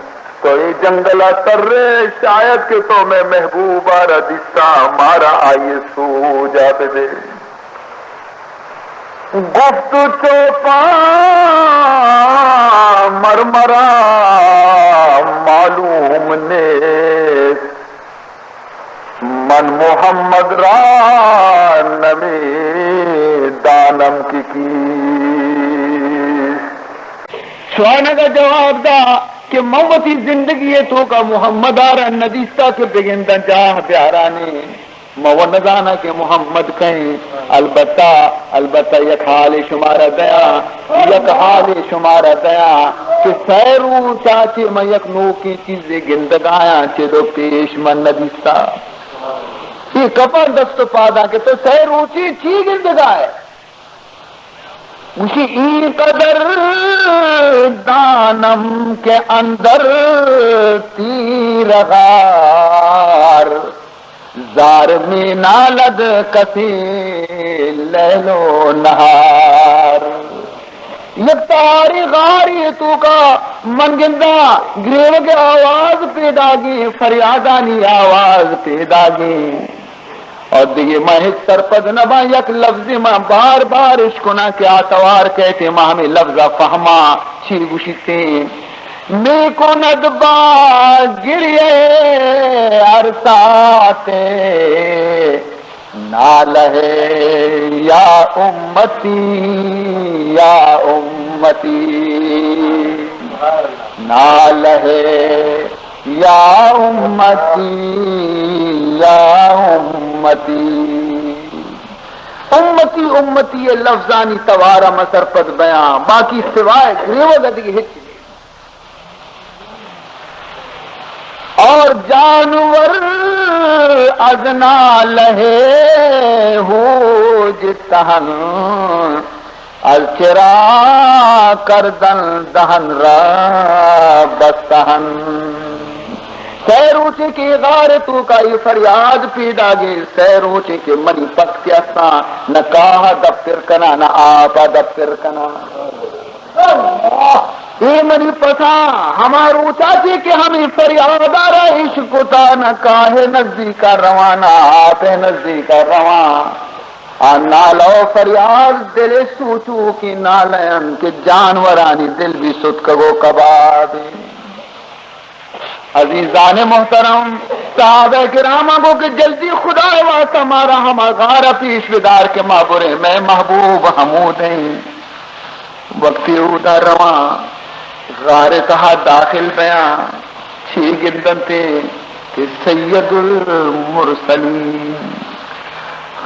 تو اے جنگل ء ترے، شاید کہ تو مئے محبوب ء را دیستا، مارا آئی ء سوج ء بدے۔ گفت چو پا مر مرا معلوم نیست، من محمد را نمی دانم کہ کیست۔ شوانگ ء جواب دا کہ من وتی زندگی ء توکا محمد ء را ندیستا کہ بگنداں جاہ بیارانی، من و نزاناں کہ محمد کئیں۔ البتہ، البتہ یک حالے شمارا دیاں، یک حالے شمارا دیاں کہ سئے روچا چہ من یک نوکیں چیزے گندگایاں، چد و پیش من ندیستا۔ اے کپاں دست و پاداں کہ تو سئے روچے چی گندگائے؟ گوشی، این قدر دانم که اندر تیره‌غار، زار می‌نالد کسی لیل و نهار۔ یک تہاری غاری توکا من گنداں گریوگ ء آواز پیداگیں، فریادانی آواز پیداگیں۔ اور دگہ من ہچ سرپد نہ باں، یک لفظے من بار بار اشکناں کہ آ توار کئیت، ما ہمے لفظ ء فہماں چی گوشیتیں۔ می‌کند با گریه ارساتے ناله یا امتی، یا امتی، ناله یا امتی، یا امتی۔ امتی، امتی ء لفظانی توار ء من سرپد بیاں، باقی سوائے گریوگ ء دگہ ہچ نہیں۔ اور جانور از نالہ ہوج تہن، از چرا کردن دہن را بستہن۔ سئے روچے کہ اے غار توکا اے فریاد پیداگیں، سئے روچے کہ منی پت کہ استاں، نہ کاہ ء دپر کناں، نہ آپ ء دپر کناں۔ اے منی پتاں، ہما روچا چے کہ ہمے فریادا را اشکتا، نہ کاہ ء نزیکا رواں، نہ آپ ء نزیکا رواں۔ آ نالہ و فریاد دل ء سوچوکیں نالہ انت کہ جانورانی دل بھی ستکگ و کباب انت۔ عزیزان محترم، صحابہ کرام گو کہ جلدی خدا واسطہ مارا ہما غار پیش بدار کہ ما بریں، مئے محبوب ہمودیں۔ وقتی اودا رواں، غار تہا داخل بیاں، چی گندنتے کہ سید المرسلین،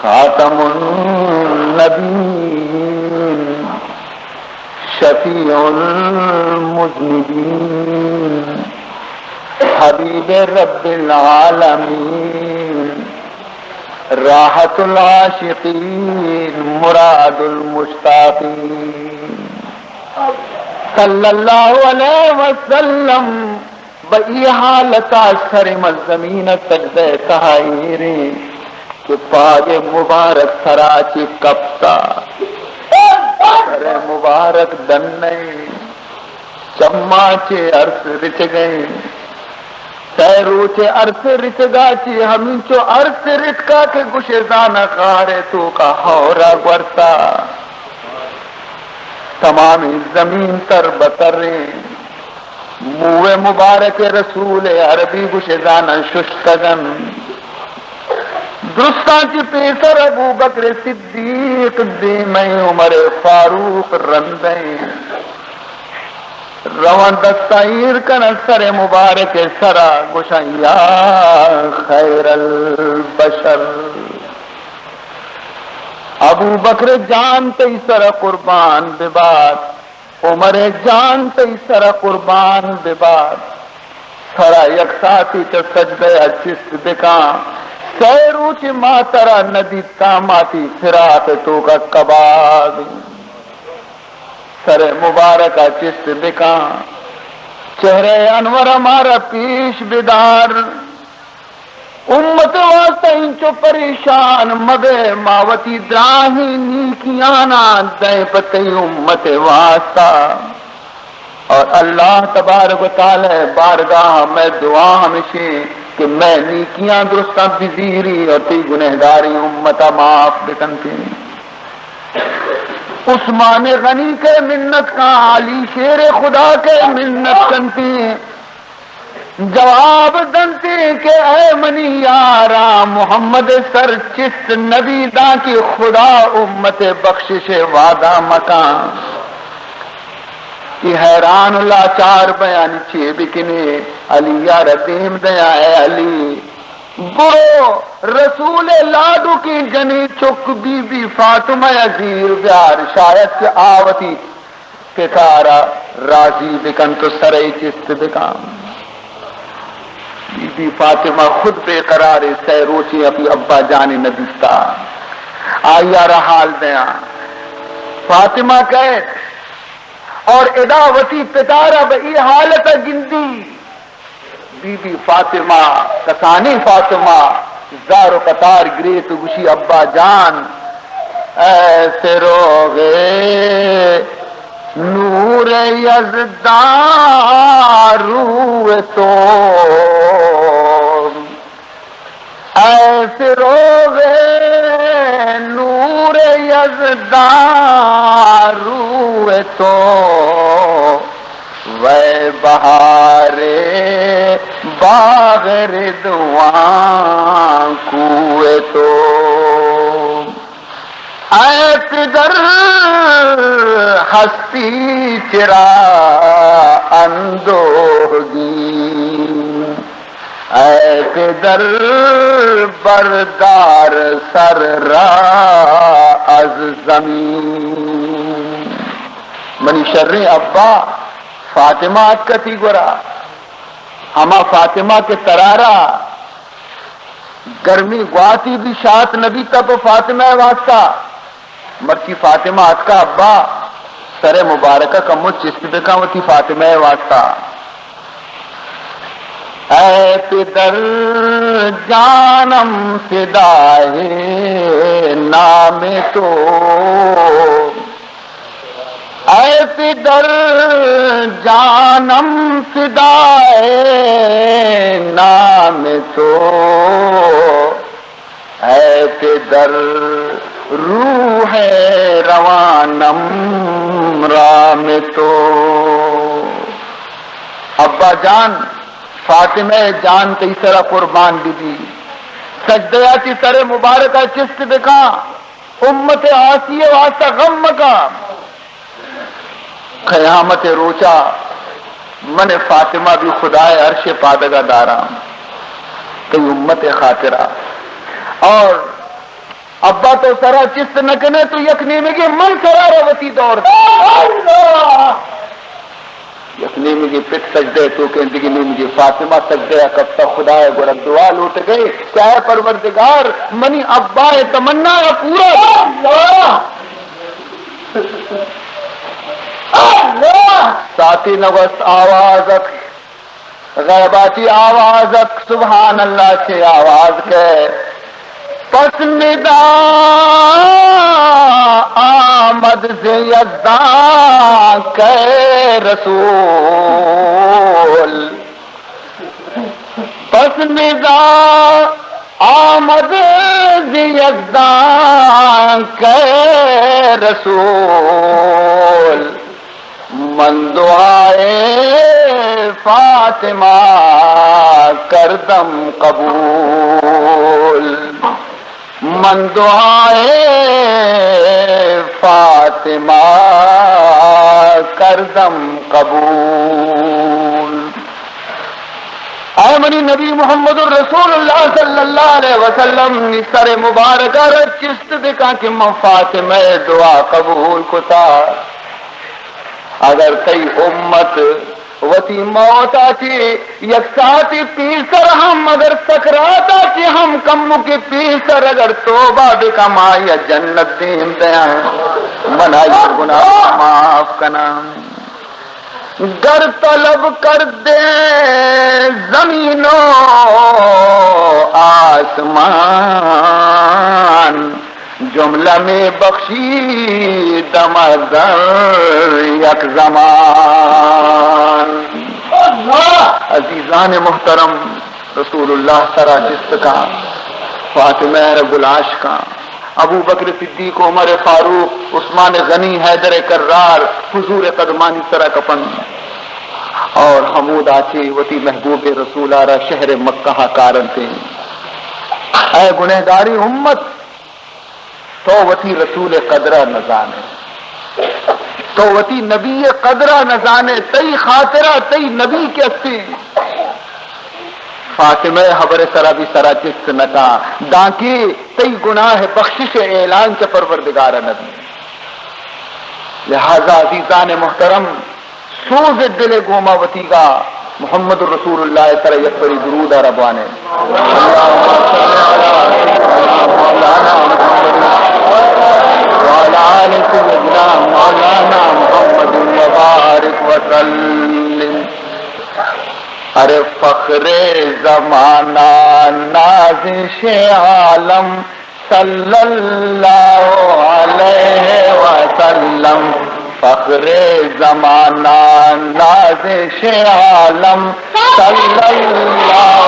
خاتم النبیین، شفیع المذنبین، حبیب رب العالمین، راحت العاشقین، مراد المشتاقین، صلی اللہ علیہ وسلم۔ بہ ای حالتا سر من زمین سجدہ تہا ایریں کہ پاگ مبارک سرا چے کپتا، سر مبارک ڈنیں، چماں چے ارس رچگیں۔ سئے روچے ارس رچگا چے ہمینچو ارس رچکا کہ گوشے زاناں غارے توکا ہورا گورتا۔ تمامیں زمین تر بتریں۔ موئے مبارک رسول عربی گوشے زاناں ششتگن۔ درستاں چہ پیسر ابوبکر صدیق دیمیں، عمر فاروق رندیں۔ رواں دستاں ایر کناں سر مبارک سرا، گوشاں یا خیر البشر۔ ابو بکر جان تئی سرا قربان ببات، عمر جان تئی سرا قربان ببات۔ سرا یک ساعتی چہ سجدہ ء چست بکاں، سئے روچ ما ترا ندیتاں، ما تی فراق توکا کباب ایں۔ سر مبارک ء چست بکاں، چہرہ انور ء مارا پیش بدار۔ امت واسطہ انچو پریشان مبے، ما وتی دراہیں نیکیاناں دئیں پہ تئی امت واسطہ۔ اور اللہ تبارک و تعالی بارگاہ میں دعا ہمشیں کہ میں نیکیاں درستاں بزیری اور تئی گنہگاریں امتا معاف بکنتیں۔ عثمان غنی کئے منت کاں، علی شیر خدا کئے منت کنتیں۔ جواب دنتیں کہ اے منی یاراں، محمد سر چست نبی داں کہ خدا امت بخشش وعدہ مکاں۔ کہ حیران و لاچار بیانی چے بکنے، علی یار دیم دیاں، اے علی، برو رسول لاڈوکیں جنیں چک بی بی فاطمہ ء زیر بیار، شاید کہ آ وتی پتارا راضی بکنت و سرئے چست بکن۔ بی بی فاطمہ خود بے قرار، سئے روچیں اپی ابا جانے ندیستا۔ آئی آرا حال دیاں۔ فاطمہ کئیت اور ادا وتی پتارا بہ ای حالت گندی۔ بی بی فاطمہ، کسانیں فاطمہ، زار و قطار گریت و گوشی، ابا جان، اے فروغ نور یزدان رو تو، اے فروغ نور یزدان رو تو، وے بہار باغ رضوان کوہ تو۔ اے پدر ہستی چرا اندوہگی، اے پدر بردار سر را از زمین۔ منی شریں ابا، فاطمہ اتکتی گورا، ہما فاطمہ کہ ترارا گرمی گواتی بھی شات نبی تب فاطمہ واسطہ۔ مرچی فاطمہ اتکا، ابا، سر مبارکہ کمو چست بکن وتی فاطمہ واسطہ۔ اے پدر جانم فدا ہے نام تو، اے پدر جانم فدا ہے نام تو، اے پدر روح روانم رام تو۔ ابا جان، فاطمہ جان تئی سرا قربان ببی، سجدہ ء چی سر مبارک ء چست بکاں، امت آسیہ واسطہ غم مکاں۔ قیامت روچا من فاطمہ بھی خدائے عرش پادگا داراں تئی امت خاطرا۔ اور ابا تو سرا چست نہ کنے تو یک نیمگے من سرا را وتی دور دے۔ یک نیمگے پت سجدہ تو کہ دگہ نیمگے فاطمہ سجدہ کپتا خدائے گورا دعا لوٹ گئے کہ اے پروردگار منی ابا تمنا پورا۔ اللہ! اللہ! ساعتی نگوست آواز ات، غیباتی آواز ات، سبحان اللہ چے آواز کے۔ پس ندا آمد ز یزدان کے رسول۔ پس ندا آمد ز یزدان کے رسول، من دعائے فاطمہ کردم قبول۔ من دعائے فاطمہ کردم قبول۔ اے منی نبی محمد الرسول اللہ صلی اللہ علیہ وسلم، نی سر مبارک ءَ را چست بکن کہ من فاطمہ ءِ دعا قبول کتا۔ اگر تئی امت وتی موت ءَ چہ یک ساعتے پیسر ہم، اگر سکرات ءَ چہ ہم کمکے پیسر اگر توبہ بکن، آئی ءَ جنت دیم دیاں، من آئی ءِ گناہ معاف کناں۔ گر طلب کردے زمین و آسمان، جملہ میں بخشی دم در یک زمان۔ عزیزان محترم، رسول اللہ سرا چست کاں، فاطمہ ءَ را گلاش کاں، ابوبکر صدیق، عمر فاروق، عثمان غنی، حیدر کرار حضور قدمانی سرا کپنت اور ہمودا چہ وتی محبوب رسول ءَ را شہر مکہ ءَ کارنت۔ اے گنہگاریں امت، تو وتی رسول ءِ قدر ءَ نزان ئے، تو وتی نبی ءِ قدر ءَ نزان ئے، تئی خاطر ءَ تئی نبی کہ استیں۔ فاطمہ ءِ ہبر ءِ سرا بھی سرا چست نہ کاں، دانکہ تئی گناہ ءِ بخشش ءِ اعلان چہ پروردگار ءَ نہ بی۔ لہذا عزیزان محترم، سوز دل ءِ گوما وتیگا محمد رسول اللہ ءِ سرا یک پری درود ءَ را بوان ئے۔ اللهم صل على سيدنا مولانا محمد وعلى آل سيدنا مولانا محمد وبارك وسلم۔ ارے فخر زمانہ نازش عالم صلی اللہ علیہ وسلم، فخر زمانہ نازش عالم صلی اللہ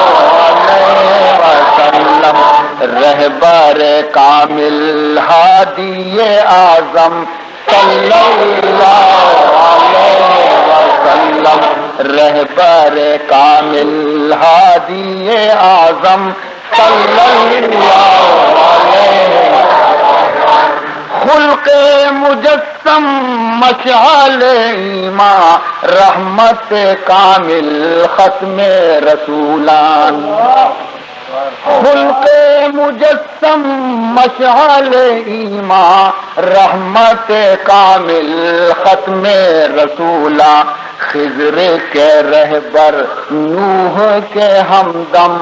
علیہ وسلم، رہبر کامل ہادی اعظم صلی اللہ علیہ وسلم، رہبر کامل ہادی اعظم صلی اللہ علیہ وسلم۔ خلق مجسم مشعل ایمان، رحمت کامل ختم رسولان۔ خلق مجسم مشعل ایمان، رحمت کامل ختم رسولان۔ خضر کے رہبر، نوح کے ہمدم،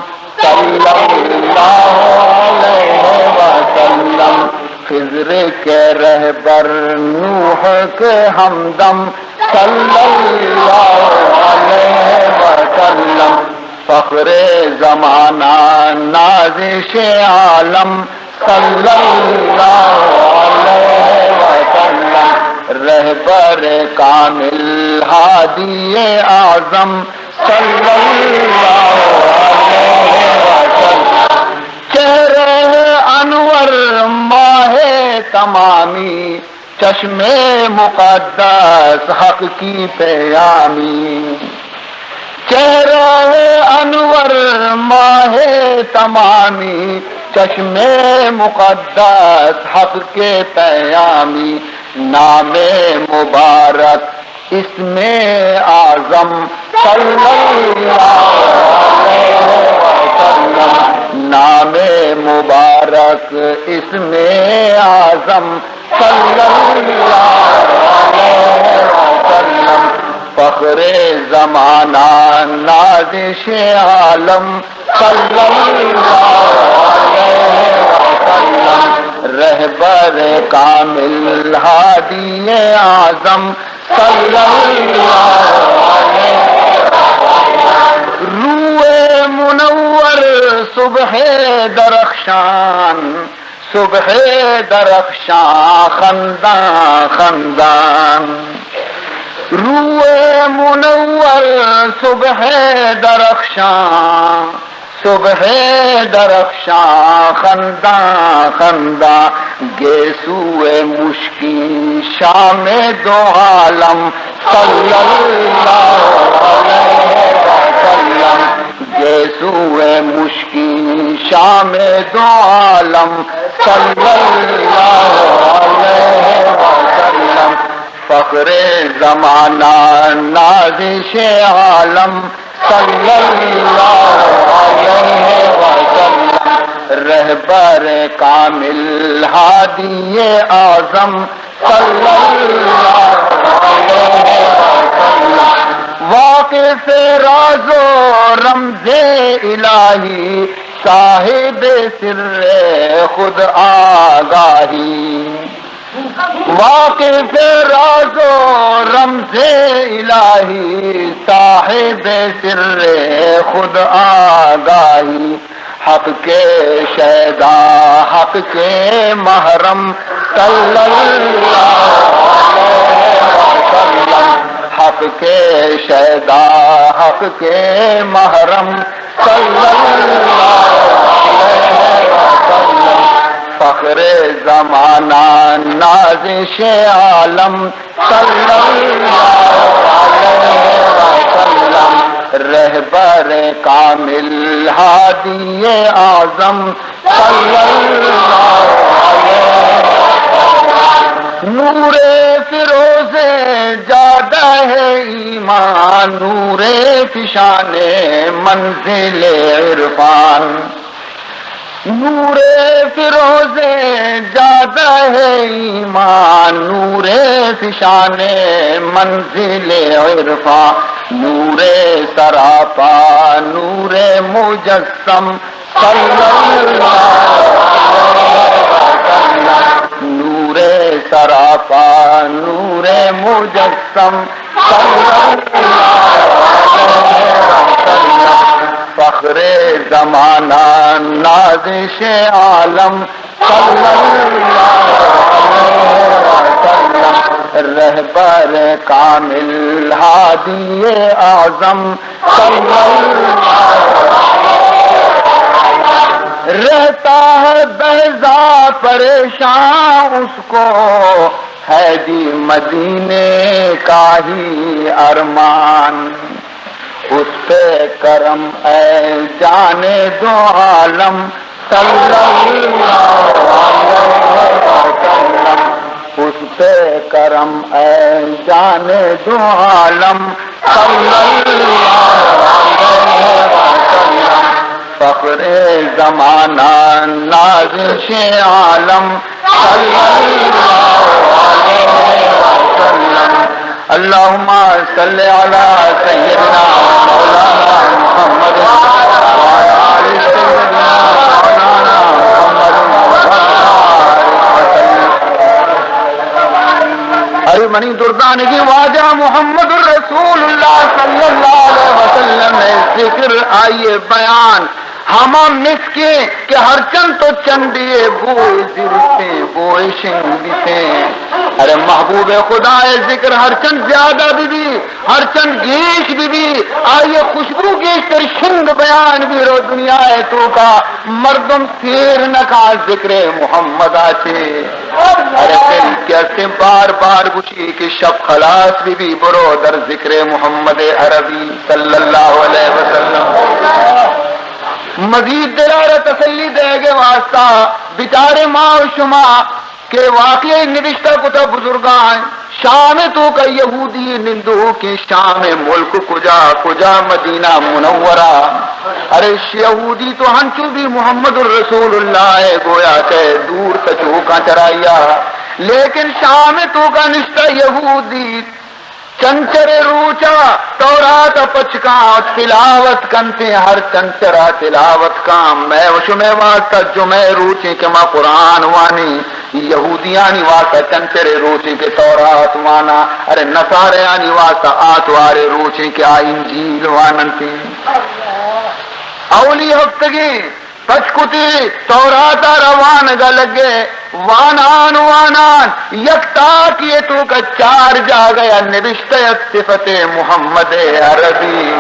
صلی اللہ علیہ وسلم۔ خضر کے رہبر، نوح کے ہمدم، صلی اللہ علیہ وسلم۔ فخر زمانہ نازش عالم صلی اللہ علیہ وسلم، رہبر کامل ہادی اعظم صلی اللہ علیہ وسلم۔ چہرہ انور ماہ تمامی، چشم مقدس حق کی پیامی۔ چہرہ انور ماہ تمامی، چشم مقدس حق کے پیامی۔ نام مبارک اسم اعظم صلی اللہ علیہ وسلم، نام مبارک اسم اعظم صلی اللہ علیہ وسلم۔ فخر زمانہ نازش عالم صلی اللہ علیہ وسلم، رہبر کامل ہادی اعظم صلی اللہ علیہ وسلم۔ روئے منور صبح درخشان، صبح درخشان خندان خندان۔ روئے منور صبح درخشان، صبح درخشان خندان خندان۔ گیسو مشکین شام دو عالم صلی اللہ علیہ وسلم۔ گیسو مشکین شام دو عالم صلی اللہ علیہ وسلم، فخر زمانہ نازش عالم صلی اللہ علیہ وسلم، رہبر کامل ہادی اعظم صلی اللہ علیہ وسلم، واقف راز و رمز الہی، صاحب سر خود آگاہی، واقف راز و رمز الہی، صاحب سر خود آگاہی، حق کے شیدا، حق کے محرم، صلی اللہ علیہ وسلم، حق کے شیدا، حق کے محرم، صلی اللہ علیہ وسلم، فخر زمانہ نازش عالم، صلی اللہ علیہ وسلم، رہبر کامل ہادی اعظم، صلی اللہ علیہ وسلم۔ نور فیروز جادہ ایمان، نور فشان منزل عرفان، نور فیروز جادہ ایمان، نور فشان منزل عرفان، نور سراپا، نور مجسم، صلی اللہ علیہ وسلم، نور سراپا، نور مجسم، صلی اللہ علیہ وسلم، فخر زمانہ نازش عالم، صلی اللہ علیہ وسلم، رہبر کامل ہادی اعظم، صلی اللہ علیہ وسلم۔ رہتا ہے بیضا پریشان اس کو ہے جی مدینے کا ہی ارمان، اس پہ کرم اے جان دو عالم، صلی اللہ علیہ وسلم، اس پہ کرم اے جان دو عالم، صلی اللہ علیہ وسلم، فخر زمانہ نازش عالم، صلی اللہ علیہ وسلم۔ اللهم صل على سيدنا مولانا محمد وعلى آل سيدنا مولانا محمد وبارك وسلم۔ ارے منی دردانگیں واجہ محمد رسول اللہ صلی اللہ علیہ وسلم ءِ ذکر، آئی ءِ بیان، ہما مسکیں کہ ہرچند تو چنڈی ءِ بوئے زرتیں، بوئے شنگ بیتیں۔ ارے محبوب خدا ءِ ذکر ہرچند زیادہ بہ بی، ہرچند گیش بہ بی، آئی ءِ خوشبو گیشتر شنگ بیان بی رو دنیا ءِ توکا مردم سیر نہ کا ذکر محمد ءَ چے۔ ارے دل کہ استیں بار بار گوشی کہ شپ خلاص بہ بی، برو در ذکر محمد عربی صلی اللہ علیہ وسلم۔ مزید دل ءَ را تسلی دئیگ ءِ واسطہ بچارے ما و شما کہ واقعی نبشتہ کتہ بزرگاں، شام ءِ توکا یہودی نندوکیں، شام ءِ ملک کجا، کجا مدینہ منورہ۔ ارے یہودی تو ہنچو بی محمد الرسول اللہ ءِ گویا کہ دور تچوکاں چرائی ءَ، لیکن شام ءِ توکا نشتہ یہودی چنچرے روچا تورات ءَ پچ کاں، تلاوت کنتیں، ہر چنچرا تلاوت کاں۔ مئے و شمئے واسطہ جمعہ روچیں کہ ما قرآن وانیں، یہودیانی واسطہ چنچرے روچیں کہ تورات واناں، ارے نصارہانی واسطہ آتوارے روچیں کہ آ انجیل واننتیں۔ اولی ہفتگیں پچ کتی، تورات ءَ را وانگ ءَ لگے، وانان وانان یک تاکی ءِ توکا چار جاگہ ءَ نبشتہ ات صفت محمد عربی۔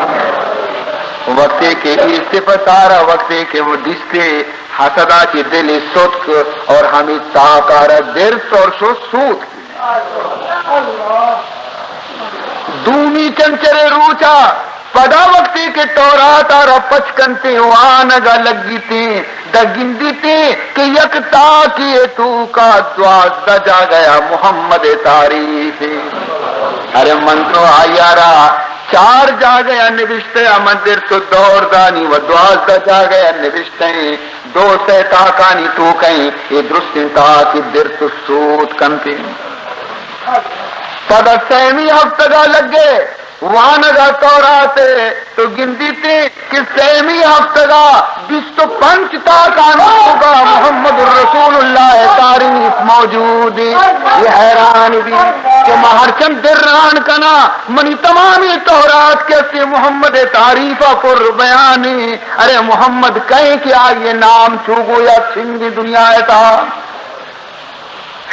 وقتے کہ اے صفت ءَ را وقتے کہ وہ دیستے، حسد ءَ چہ دل ستک اور ہمے تاک ءَ را درست اور شو سوت۔ دومی چنچرے روچا پدا وقتے کہ تورات ءَ را پچ کنتیں، وانگ ءَ لگیتیں، داں گندیتیں کہ یک تاکے ءِ توکا دوازدہ جاگہ ءَ محمد ءِ تعریف ایں۔ ارے من تو آئی ءَ را چار جاگہ ءَ نبشتہ ءَ من درت و دور دانی و دوازدہ جاگہ ءَ نبشتہ ایں۔ دو سئے تاکانی توک ایں، اے درستیں تاکے درت و سوت کنتیں۔ پدا سیمی ہفتگا لگے وانگا تورات ءِ، تو گندیتے کہ سیمی ہفتگا بیست و پنچ تاکانی توکا محمد الرسول اللہ ءِ تعریف موجود ایں۔ اے حیران بی کہ ما ہرچند دران کناں، منی تمامیں تورات کہ استے محمد ءِ تعریف ءَ پر بیان ایں۔ ارے محمد کئے کہ آئی ءِ نام چو گویا سنگی دنیا ءِ تہا؟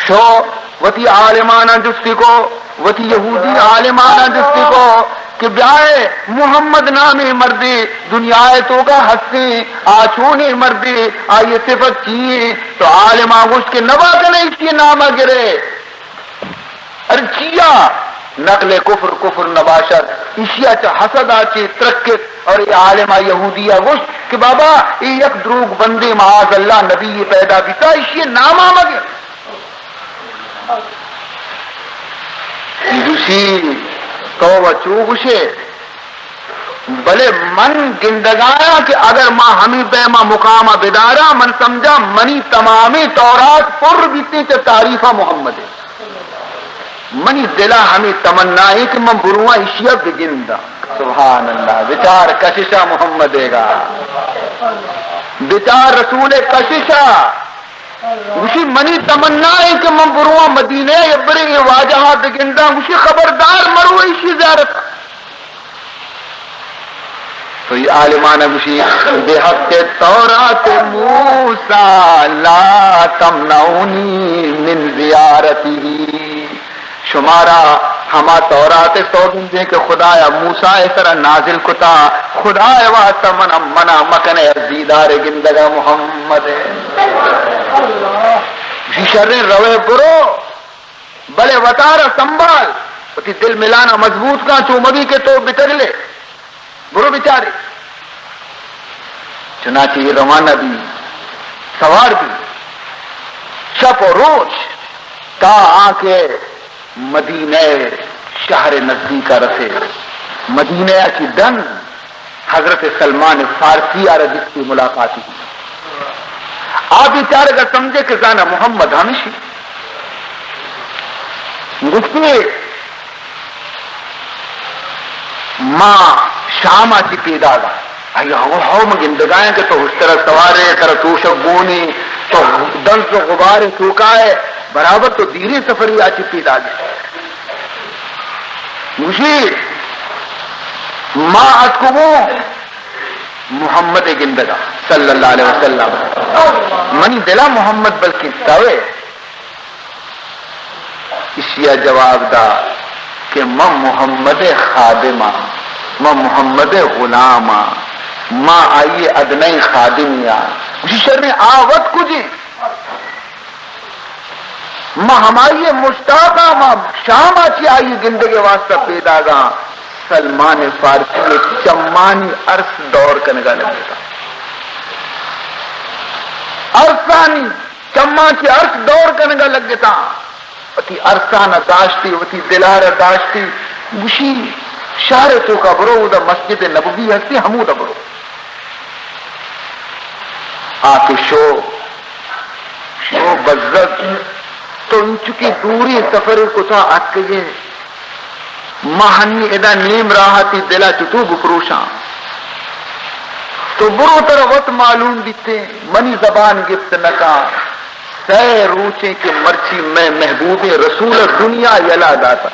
شو وتی عالماناں جستی کو، وتی یہودی عالماناں جستی کو کہ بیائے محمد نامیں مردے دنیا ءِ توکا ہستیں، آ چونیں مردے، آئی ءِ صفت چی ایں؟ تو عالماں گوشت کہ نبا کنے ایشی نام ءَ گرے۔ ارے چیا؟ نقل کفر کفر نباشد، ایشی ءَ چہ حسد ءَ چہ ترکت۔ اور اے عالم ءَ یہودی ءَ گوشت کہ بابا، اے یک دروگ بندے، معاذ اللہ، نبی پیدا بیتا، ایشی نام ءَ مگر۔ گوشی، تو و چو گوشے، بلے من گندگایاں کہ اگر ما ہمے پیما مقام ءَ بداراں، من سمجھاں منی تمامیں تورات پر بیتیں چہ تعریف ءَ محمد ءِ۔ منی دل ءَ ہمے تمنا ایں کہ من برواں ایشی ءَ بگنداں۔ سبحان اللہ، بچار کشش ءَ محمد ءِ گا، بچار رسول ءِ کشش ءَ۔ گوشی منی تمنا ایں کہ من برواں مدینہ ءَ، یبرے اے واجہ ءَ بگنداں۔ گوشی خبردار مرو ایشی زیارت ءَ۔ تو اے عالمان ءَ گوشی، بحق تورات موسیٰ لا تمنعونی من زیارتہ۔ شمارا ہما تورات ءِ سوگند ایں کہ خدایا موسیٰ ءِ سرا نازل کتا، خدائے واسطہ منا منع مکنے از دیدار گندگا محمد ءِ۔ گوشی شریں، روے برو۔ بلے وتارا سنبھال، وتی دل ملانا مضبوط کن، چو مبی کہ تو بتگلے۔ برو بچارے۔ چنانچہ اے روانہ بی، سوار بی، شپ و روچ، تا آنکہ مدینہ شہر نزدیکا رسے۔ مدینہ چی ڈن حضرت سلمان فارسی آرا دیستی ملاقاتی۔ آ بیچارگ ءَ سمجھے کہ زانا محمد ہمشی۔ گوشتی، ما شام ءَ چی پیداگا۔ آئی ہو ہو من گندگایاں کہ تو ہشترا سوارے، ترا توشگ گونی، تو دنز و غبارے توکائے، برابر تو دیریں سفری ءَ چی پیداگے۔ گوشی، ما اتکگوں محمد ءِ گندگا صلی اللہ علیہ وسلم۔ منی دلا محمد بلکیں توئے۔ ایشی ءَ جواب دا کہ من محمد ءِ خادم آں، من محمد ءِ غلام آں، من آئی ءِ ادنئیں خادمے آں۔ گوشی شریں، آ وت کجیں؟ من ہمائی ءِ مشتاق آں، من شام ءَ چہ آئی ءِ گندگ ءِ واسطہ پیداگ آں۔ سلمان فارسی ءِ چمانی ارس دور کنگ ءَ لگتاں۔ ارسانی چماں چہ ارس دور کنگ ءَ لگتاں۔ وتی ارسان ءَ داشتی، وتی دلار ءَ داشتی۔ گوشی، شہر ءِ توکا برو، اودا مسجد نبوی ہستی، ہمودا برو۔ آ کہ شو، شو بزگ، تو انچکی دوریں سفرے کتا اتکگے، ما ہنی ادا نیم راہ ءَ تئی دل ءَ چتو بپروشاں؟ تو برو، ترا وت معلوم بیتیں، منی زبان گپت نکاں۔ سئے روچیں کہ مرچی مئے محبوبیں رسول ءَ دنیا یلہ داتا۔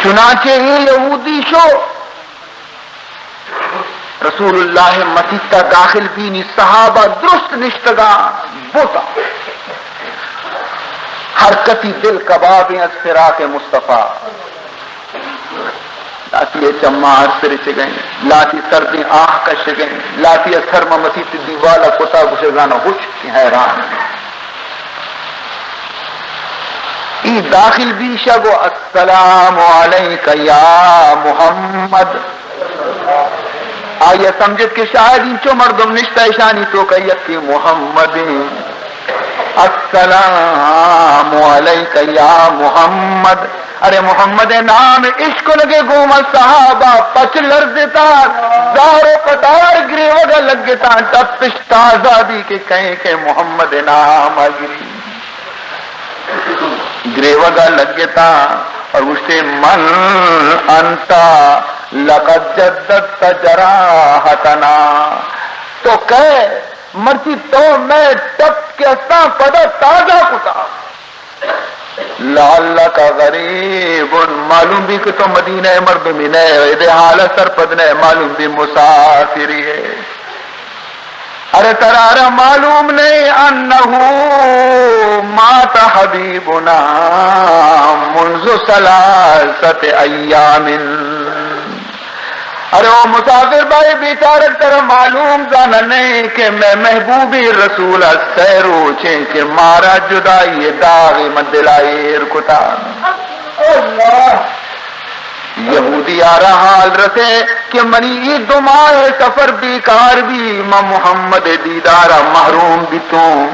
چنانچہ اے یہودی شو، رسول اللہ ءِ مسیت ءَ داخل بی، نی صحابہ درست نشتگاں بوتاں۔ ہر کسی دل کبابیں از فراق مصطفی۔ لاتی ءِ چماں ارس رچگیں، لاتی سردیں آہ کشگیں، لاتی ءَ سر ماں مسیت ءِ دیوال ءَ کتا، گوشے زاناں ہچ، حیران۔ ای داخل بیش ءَ گو، السلام علیک یا محمد۔ آئی ءَ سمجھت کہ شاید اینچو مردم نشتہ، اشانی توک ءَ یکے محمد ایں۔ السلام علیک یا محمد۔ ارے محمد ءِ نام اشکنگ ءَ گوما صحابہ پچ لرزتاں، زار و قطار گریوگ ءَ لگتاں، ٹپش تازہ بی کہ کئے کئے محمد ءِ نام ءَ گری۔ گریوگ ءَ لگتاں اور گوشتے، من انت لقد جددت جراحتنا۔ تو کئے؟ مرچی تو مئے ٹپ کہ استاں پدا تازہ کتا۔ لعلک غریب، معلوم بی کہ تو مدینہ ءِ مردمے نئے، ادے حال ءَ سرپد نئے، معلوم بی مسافرے ئے۔ ارے ترا را معلوم نئے، انہ مات حبیبنا منذ ثلاثۃ ایام۔ ارے او مسافر بھائی بیچارگ، ترا معلوم زانہ نئے کہ مئے محبوبیں رسول ءَ سئے روچیں کہ مارا جدائی ءِ داغے ماں دل ءَ ایر کتا۔ یہودی ءَ را حال رسے کہ منی اے دو ماہ ءِ سفر بیکار بی، من محمد ءِ دیدار ءَ محروم بیتوں۔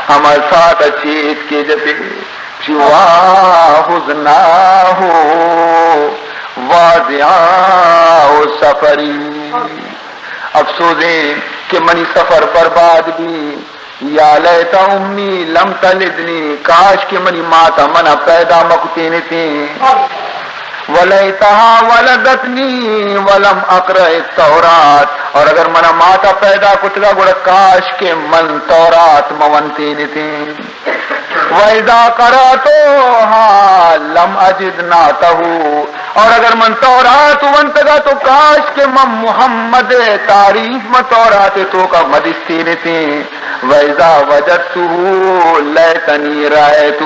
ہما ساعت ءَ چیت کہ جتے، شی واہ حزناہ واضعاء سفری۔ افسوزیں کہ منی سفر برباد بی۔ یا لیت امی لم تلدنی، کاش کہ منی مات ءَ منا پیدا مہ کتینتیں۔ ولیتہا ولدتنی ولم اقرأ التوراۃ، اور اگر منا مات ءَ پیدا کتگا گڑا کاش کہ من تورات مہ ونتینتیں۔ واذا قرأتہا لم اجد نعتہ، اور اگر من تورات ونتگا تو کاش کہ من محمد ءِ تعریف ماں تورات ءِ توکا مہ دیستینتیں۔ واذا وجدتہ لیتنی رأیتہ،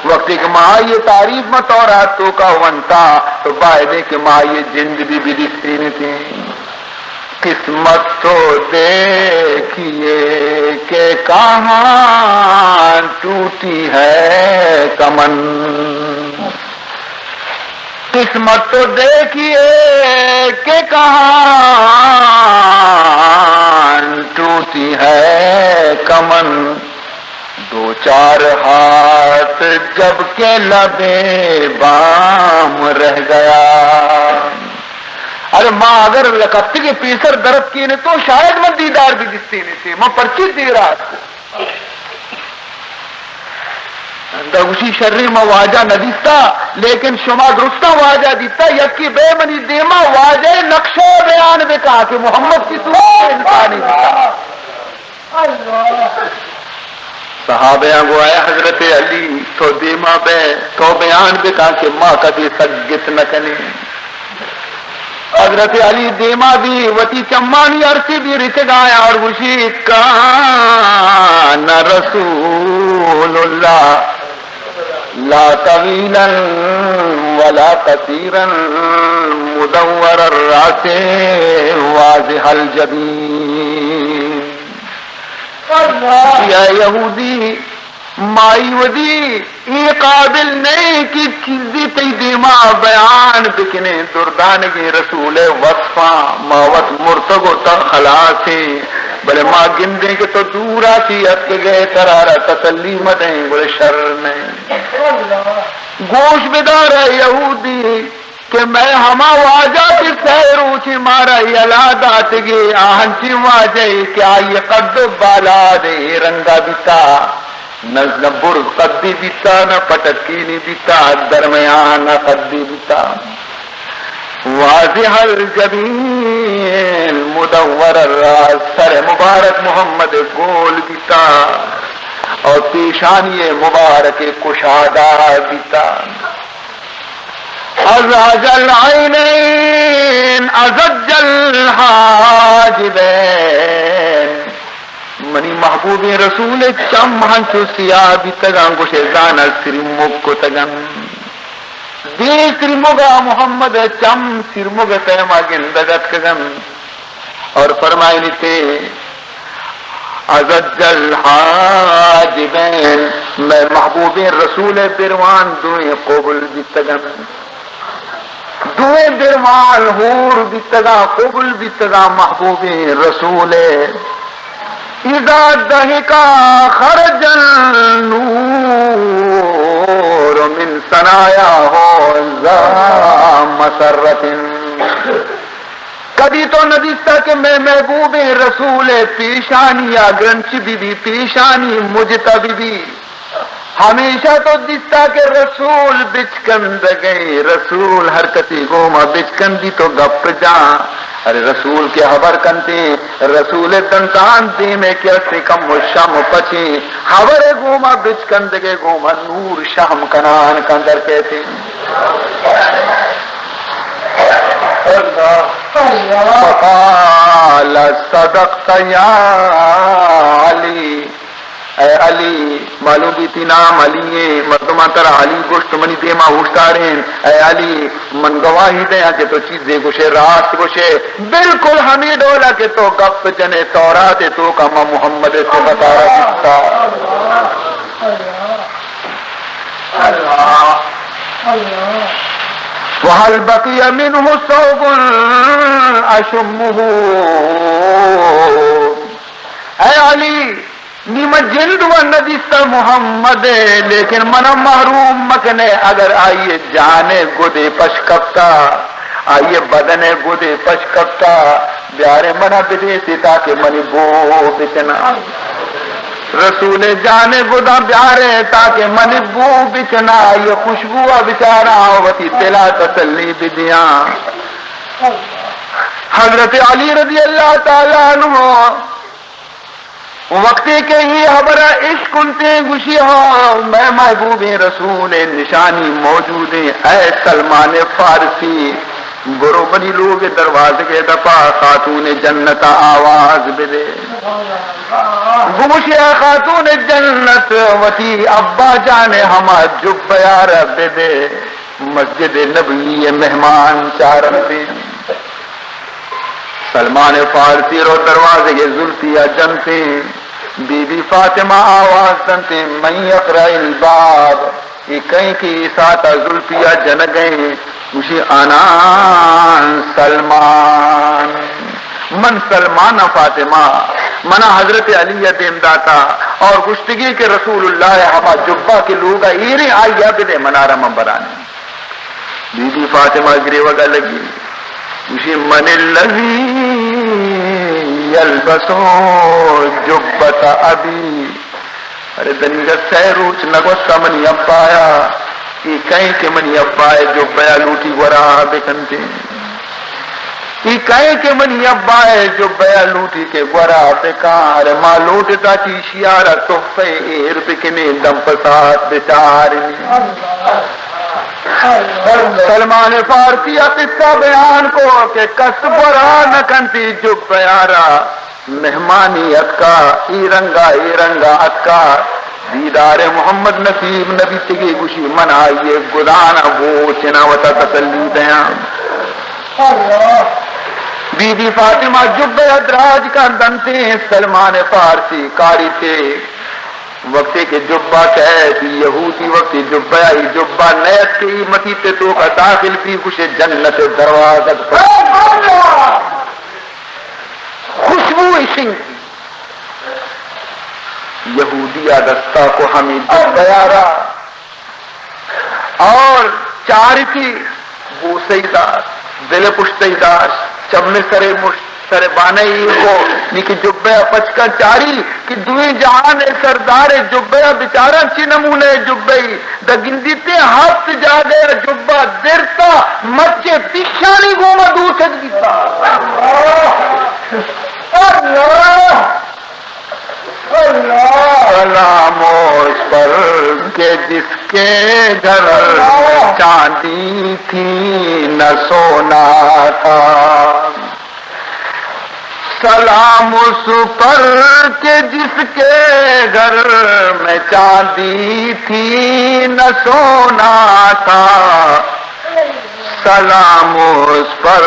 وقتی کہ ما آئی ءِ تعریف ماں تورات ءِ توکا ونتا تو بایدیں کہ ما آئی ءِ جند بھی بدیستینتیں۔ قسمت تو دیکھیے کہ کہاں ٹوٹی ہے کمن۔ قسمت تو دیکھیے کہ کہاں ٹوٹی ہے کمن، دو چار ہاتھ جب کہ لبِ بام رہ گیا۔ ارے ما اگر یک ہفتگے پیسر درتکینتوں شاید من دیدار بدیستینتیں، من پرچی دیر آتکوں۔ دا گوشی شریں ما واجہ نہ دیستا، لیکن شما درستاں واجہ دیتا، یکے بے منی دیما واجہ نقشہ بیان بکا کہ محمد چی صورت انسانی بکا۔ صحابیاں گو اے حضرت علی تو دیما بے، تو بیان بکا کہ ما کدی سگت نہ کنیں۔ حضرت علی دیما بی وتی چمانی ارسی بی رچگایا اور گوشی، کان رسول اللہ لا طویلا ولا قصیرا مدور الراس واضح الجبین۔ یا یہودی، مائی ودی اے قابل نئے کہ چیزے تئی دیما بیان بکنیں۔ دردانگیں رسول ءِ وصفاں ما وت مرتگ و تہ خلاصیں، بلے ما گندیں کہ تو دورا چی اتکگئے، ترا را تسلی مدیں، گڑا شر نئے۔ گوش بدار اے یہودی کہ مئے ہما واجہ کہ سئے روچے مارا یلہ داتگے، آ ہنچیں واجہ اے کہ آئی قد و بالاد اے رنگا بیتا۔ نہ، نہ برز قدی بیتا، نہ پٹکینی بیتا، درمیان قدی بیتا۔ واضح الجبین مدور الراس، سر مبارک محمد گول بیتا اور پیشانی مبارک کشادہ بیتا۔ ازعج العینین ازج الحاجبین۔ منی محبوبیں رسول ءِ چم ہنچو سیاہ بیتگاں، گوشے زانا سرمگ کتگن۔ بے سرمگا محمد ءِ چم سرمگ ءِ پیما گندگ اتکگن۔ اور فرمائنیتے، ازج الحاجبین، مئے محبوبیں رسول ءِ بروان دوئیں قبل بیتگ انت۔ دوئیں بروان حور بیتگاں، قبل بیتگاں محبوبیں رسول ءِ۔ اذا ضحکا خرج النور من ثنایاہ ذا مسرۃ۔ کدی تو نہ دیستا کہ مئے محبوبیں رسول ءِ پیشانی ءَ گرنچ بہ بی، پیشانی مجتا بہ بی۔ ہمیشہ تو دیستا کہ رسول بچکندگیں، رسول ہر کسی گوما بچکندی تو گپ جاں۔ ارے رسول کہ ہبر کنتیں، رسول ءِ دنتان دیم ءَ کہ است کم و شم پچیں، ہبر ءِ گوما بچکندگے گوما نور شہم کنان کن در کیتیں۔ فقال صدقت یا علی۔ اے علی، معلوم بیتی نام علی ایں، مردماں ترا علی گوشت، منی دیما اوشتارین۔ اے علی، من گواہی دیاں کہ تو چیزے گوشے، راست گوشے، بالکل ہمے ڈولا کہ تو گپ جنے، تورات ءِ توکا ما محمد ءِ صفت آرا دیستا۔ وهل بقي منه ثوب أشمه۔ اے علی، نی من جند و نہ دیستا محمد ءَ، لیکن منا محروم مکنے، اگر آئی ءِ جان ءِ گدے پش کپتا، آئی ءِ بدن ءِ گدے پش کپتا، بیارے منا بدیتے تاکہ منی بو بچنا۔ رسول ءِ جان ءِ گداں بیارے تاکہ منی بو بچنا، آئی ءِ خوشبو ءَ بچاراں، وتی دل ءَ تسلی بدیاں۔ حضرت علی رضی اللہ تعالی عنہ وقتے کہ اے ہبر ءَ اشکنتیں، گوشی، ہاں، مئے محبوبیں رسول ءِ نشانی موجودیں۔ اے سلمان فارسی، برو منی لوگ ءِ دروازگ ءِ دپا خاتون جنت ءَ آواز بدے۔ بگوشی، اے خاتون جنت، وتی ابا جان ءِ ہما جبہ ءَ را بدے۔ مسجد نبوی ءِ مہمان چارنتیں۔ سلمان فارسی رو دروازگ ءِ زلفی ءَ جنتیں۔ بی بی فاطمہ آواز دنتیں، من یقرع الباب، اے کئیں کہ اے ساعت ءَ زلفی ءَ جنگیں؟ گوشی، انا سلمان، من سلمان آں فاطمہ، منا حضرت علی ءَ دیم داتا اور گوشتگی کہ رسول اللہ ءِ ہما جبہ کہ لوگ ءَ ایریں، آئی ءَ بدے، منارا من برانی۔ بی بی فاطمہ گریوگا لگی، گوشی، من الذی یلبس جبۃ ابی۔ ارے دنیگا سئے روچ نگوستا منی ابایا، اے کئیں کہ منی ابائے جبہ ءَ لوٹی گورا بکنتیں؟ اے کئیں کہ منی ابائے جبہ ءَ لوٹی کہ گورا بکاں؟ ارے ما لوٹتا کہ ایشی ءَ را تحفہ ایر بکنیں، دم پسات بچاریں۔ سلمان فارسی ءَ قصہ بیان کو کہ کس گورا نہ کنتی جبہ ءَ را۔ مہمانی اتکا، اے رنگا، اے رنگا اتکا، دیدار محمد نصیب نبیتگی، گوشی، من آئی گدانا بوچنا وتا تسلی دیاں۔ بی بی فاطمہ جبہ دراج کا دنتے، سلمان فارسی کاری تے۔ وقتی کہ جبہ کئیت، یہودی وقتی جبہ، ای جبہ نیت کہ ای متی تے توکا داخل بی، گوشے جنت دروازگ پر۔ خوشبو اشنگ بی۔ یہودی ءَ دستا کو ہمیں جبہ ءَ را اور چارتی بوسئی داشت، دل پشتئی داشت، چم سر مشت، سر بانئی کو، نی کہ جبہ ءَ پچکا چاری کہ دوئیں جہان ءِ سردار ءِ جبہ ءَ بچاراں چی نمونہ ءِ جبہ ای۔ دا گندیتے ہفت جاگہ ءَ جبہ درتا، مچے پیشانی گوما دوتک بیتا۔ اللہ! اللہ! سلام اس پر کہ جس کے گھر میں چاندی تھی نہ سونا تھا۔ سلام اس پر کہ جس کے گھر میں چاندی تھی نہ سونا تھا۔ سلام اس پر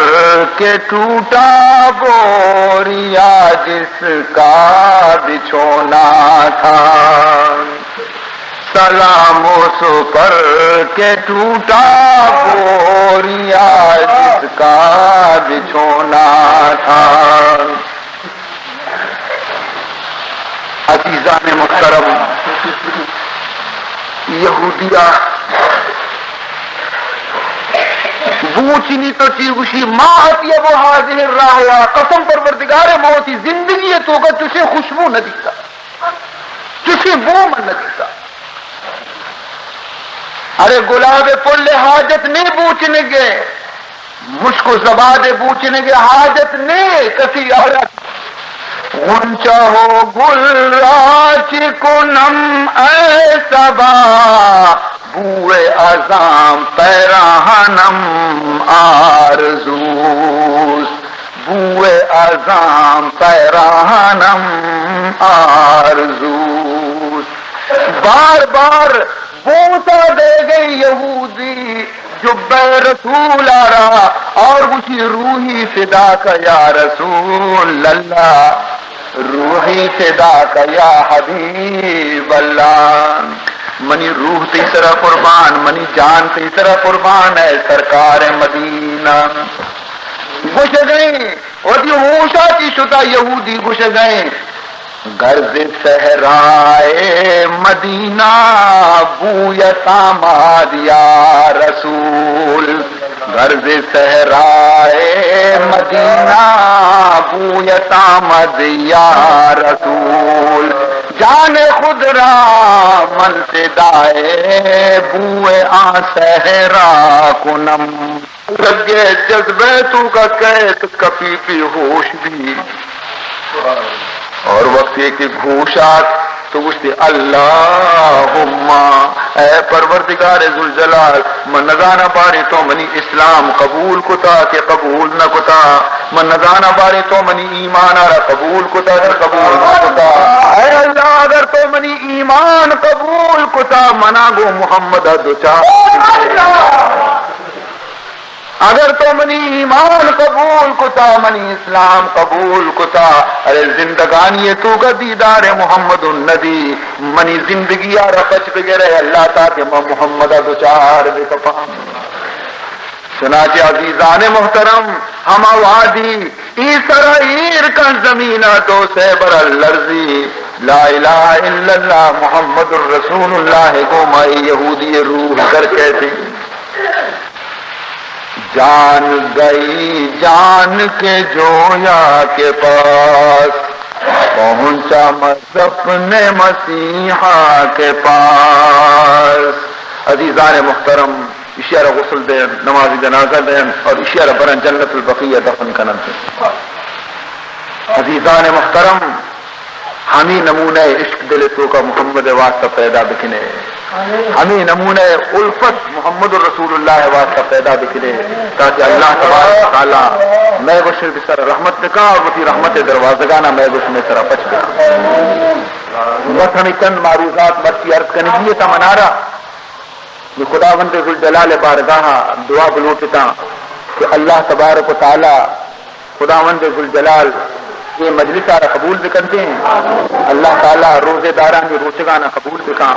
کہ ٹوٹا بوریا جس کا بچھونا تھا۔ سلام اس پر کہ ٹوٹا بوریا جس کا بچھونا تھا۔ عزیزان محترم، یہودیا بوچنی تو چی گوشی، ما اطیب هذه الرائحة، قسم پروردگار، ما وتی زندگی توکا چوشیں خوشبو نہ دیتا، چوشیں بو من نہ دیتا۔ ارے گلاب پل حاجت نے بوچنے گئے، مشک و زباد بوچنگ ء حاجت نے کسی آرا۔ غنچہ و گل را چی کنم اے صبا، بوئے ازاں پیراہنم آرزوست، بوئے ازاں پیراہنم آرزوست۔ بار بار بوسہ دے گئی یہودی جبہ رسول آرا اور گوشی، روحی فداک یا رسول اللہ، روحی فداک یا حبیب اللہ۔ منی روح تئی سرا قربان، منی جان تئی سرا قربان، اے سرکار مدینہ۔ گوشگئیں، وتی ہوشا چی شتا یہودی گوشگئیں، گر ز صحرائے مدینہ بویت آمد یا رسول، گر ز صحرائے مدینہ بویت آمد یا رسول، جان خود را من فدائے بوئے آ صحرا کنم۔ لگے جذبہ توکا کئیت، کپی بے ہوش بی۔ اور وقتی کہ ہوش آت تو گوشتی، اللہم، اے پروردگار ذوالجلال، من نزاناں بارے تو منی اسلام قبول کتا کہ قبول نہ کتا، من نزاناں بارے تو منی ایمان آرا قبول کتا کہ قبول نہ کتا۔ اے اللہ، اگر تو منی ایمان قبول کتا، منا گوں محمد ء دوچار اگر تو منی ایمان قبول کتا، منی اسلام قبول کتا، ارے زندگانی توکا دیدار محمد ندی، منی زندگی آرا پچ بگر اے اللہ، تاکہ من محمد ء دوچار بکپاں۔ چنانچہ عزیزان محترم، ہما وہدی ای سرا ایر کن زمینا، دو سے برا لرزی، لا الہ الا اللہ محمد رسول اللہ گوما ای یہودی روح در کیتی۔ جان گئی جان کے جویا کے پاس، پہنچا میں اپنے مسیحا کے پاس۔ عزیزان محترم، اشیارا غسل دین، نماز جنازہ دین اور اشیارا برن جنت البقیع دفن کنن۔ عزیزان محترم، ہمے نمونہ عشق دل توکا محمد واسطہ پیدا بکنے، ہمے نمونہ الفت محمد رسول اللہ واسطہ پیدا بکنے، تاکہ اللہ تبارک و تعالی مئے گوش بسر رحمت بکا اور وتی رحمت دروازگانا مئے گوش میں سرا پچ بکا۔ بس ہمے چند معروضات مرچی عرض کنگی تا منارا۔ نی خداوند ذوالجلال بارگاہ دعا بلوٹتاں کہ اللہ تبارک و تعالی، خداوند ذوالجلال اے مجلس آرا قبول بکنتیں، اللہ تعالی روزے دارانی روچگانا قبول بکاں،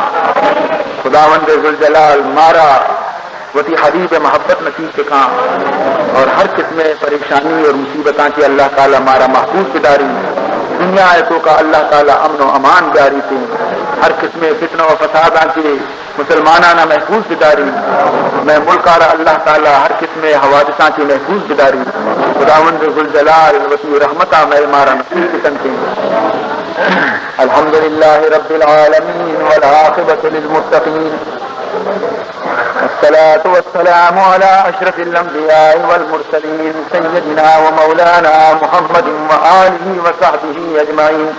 خداوند ذوالجلال مارا وتی حبیب محبت نصیب بکاں اور ہر قسم پریشانی اور مصیبتاں چی اللہ تعالی مارا محفوظ بداری، دنیا توکا اللہ تعالی امن و امان بیاری تے، ہر قسم فتنہ و فساداں چی مسلمانانا محفوظ بداری، مئے ملک آرا اللہ تعالی ہر قسم حوادثاں چی محفوظ بداری۔ خداوند ذوالجلال وتی رحمتا مئے مارا نصیب بکنتیں۔ الحمد لله رب العالمين والعاقبة للمتقين والصلاة والسلام على أشرف الأنبياء والمرسلين سيدنا ومولانا محمد وآله وصحبه أجمعين.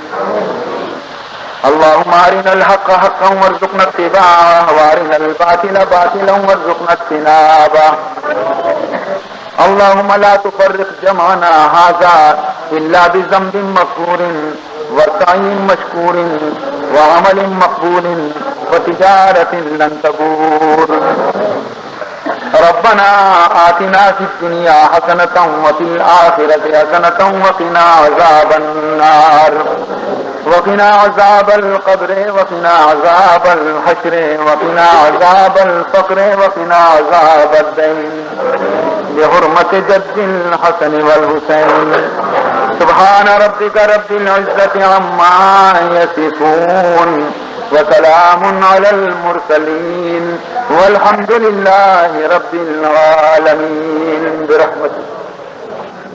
اللهم أرنا الحق حقا وارزقنا اتباعه وأرنا الباطل باطلا وارزقنا اجتنابه. اللهم لا تفرق جمعنا هذا إلا بذنب مغفور وسعي مشكور وعمل مقبول وتجارة لن تبور. رب ربنا آتنا في الدنيا حسنة وفي الآخرة حسنة وقنا عذاب النار. وقنا عذاب القبر وقنا عذاب الحشر وقنا عذاب الفقر وقنا عذاب الدين بحرمة جد الحسن والحسين. سبحان ربك رب العزة عما يصفون وسلام على المرسلين والحمد لله رب العالمين برحمتك.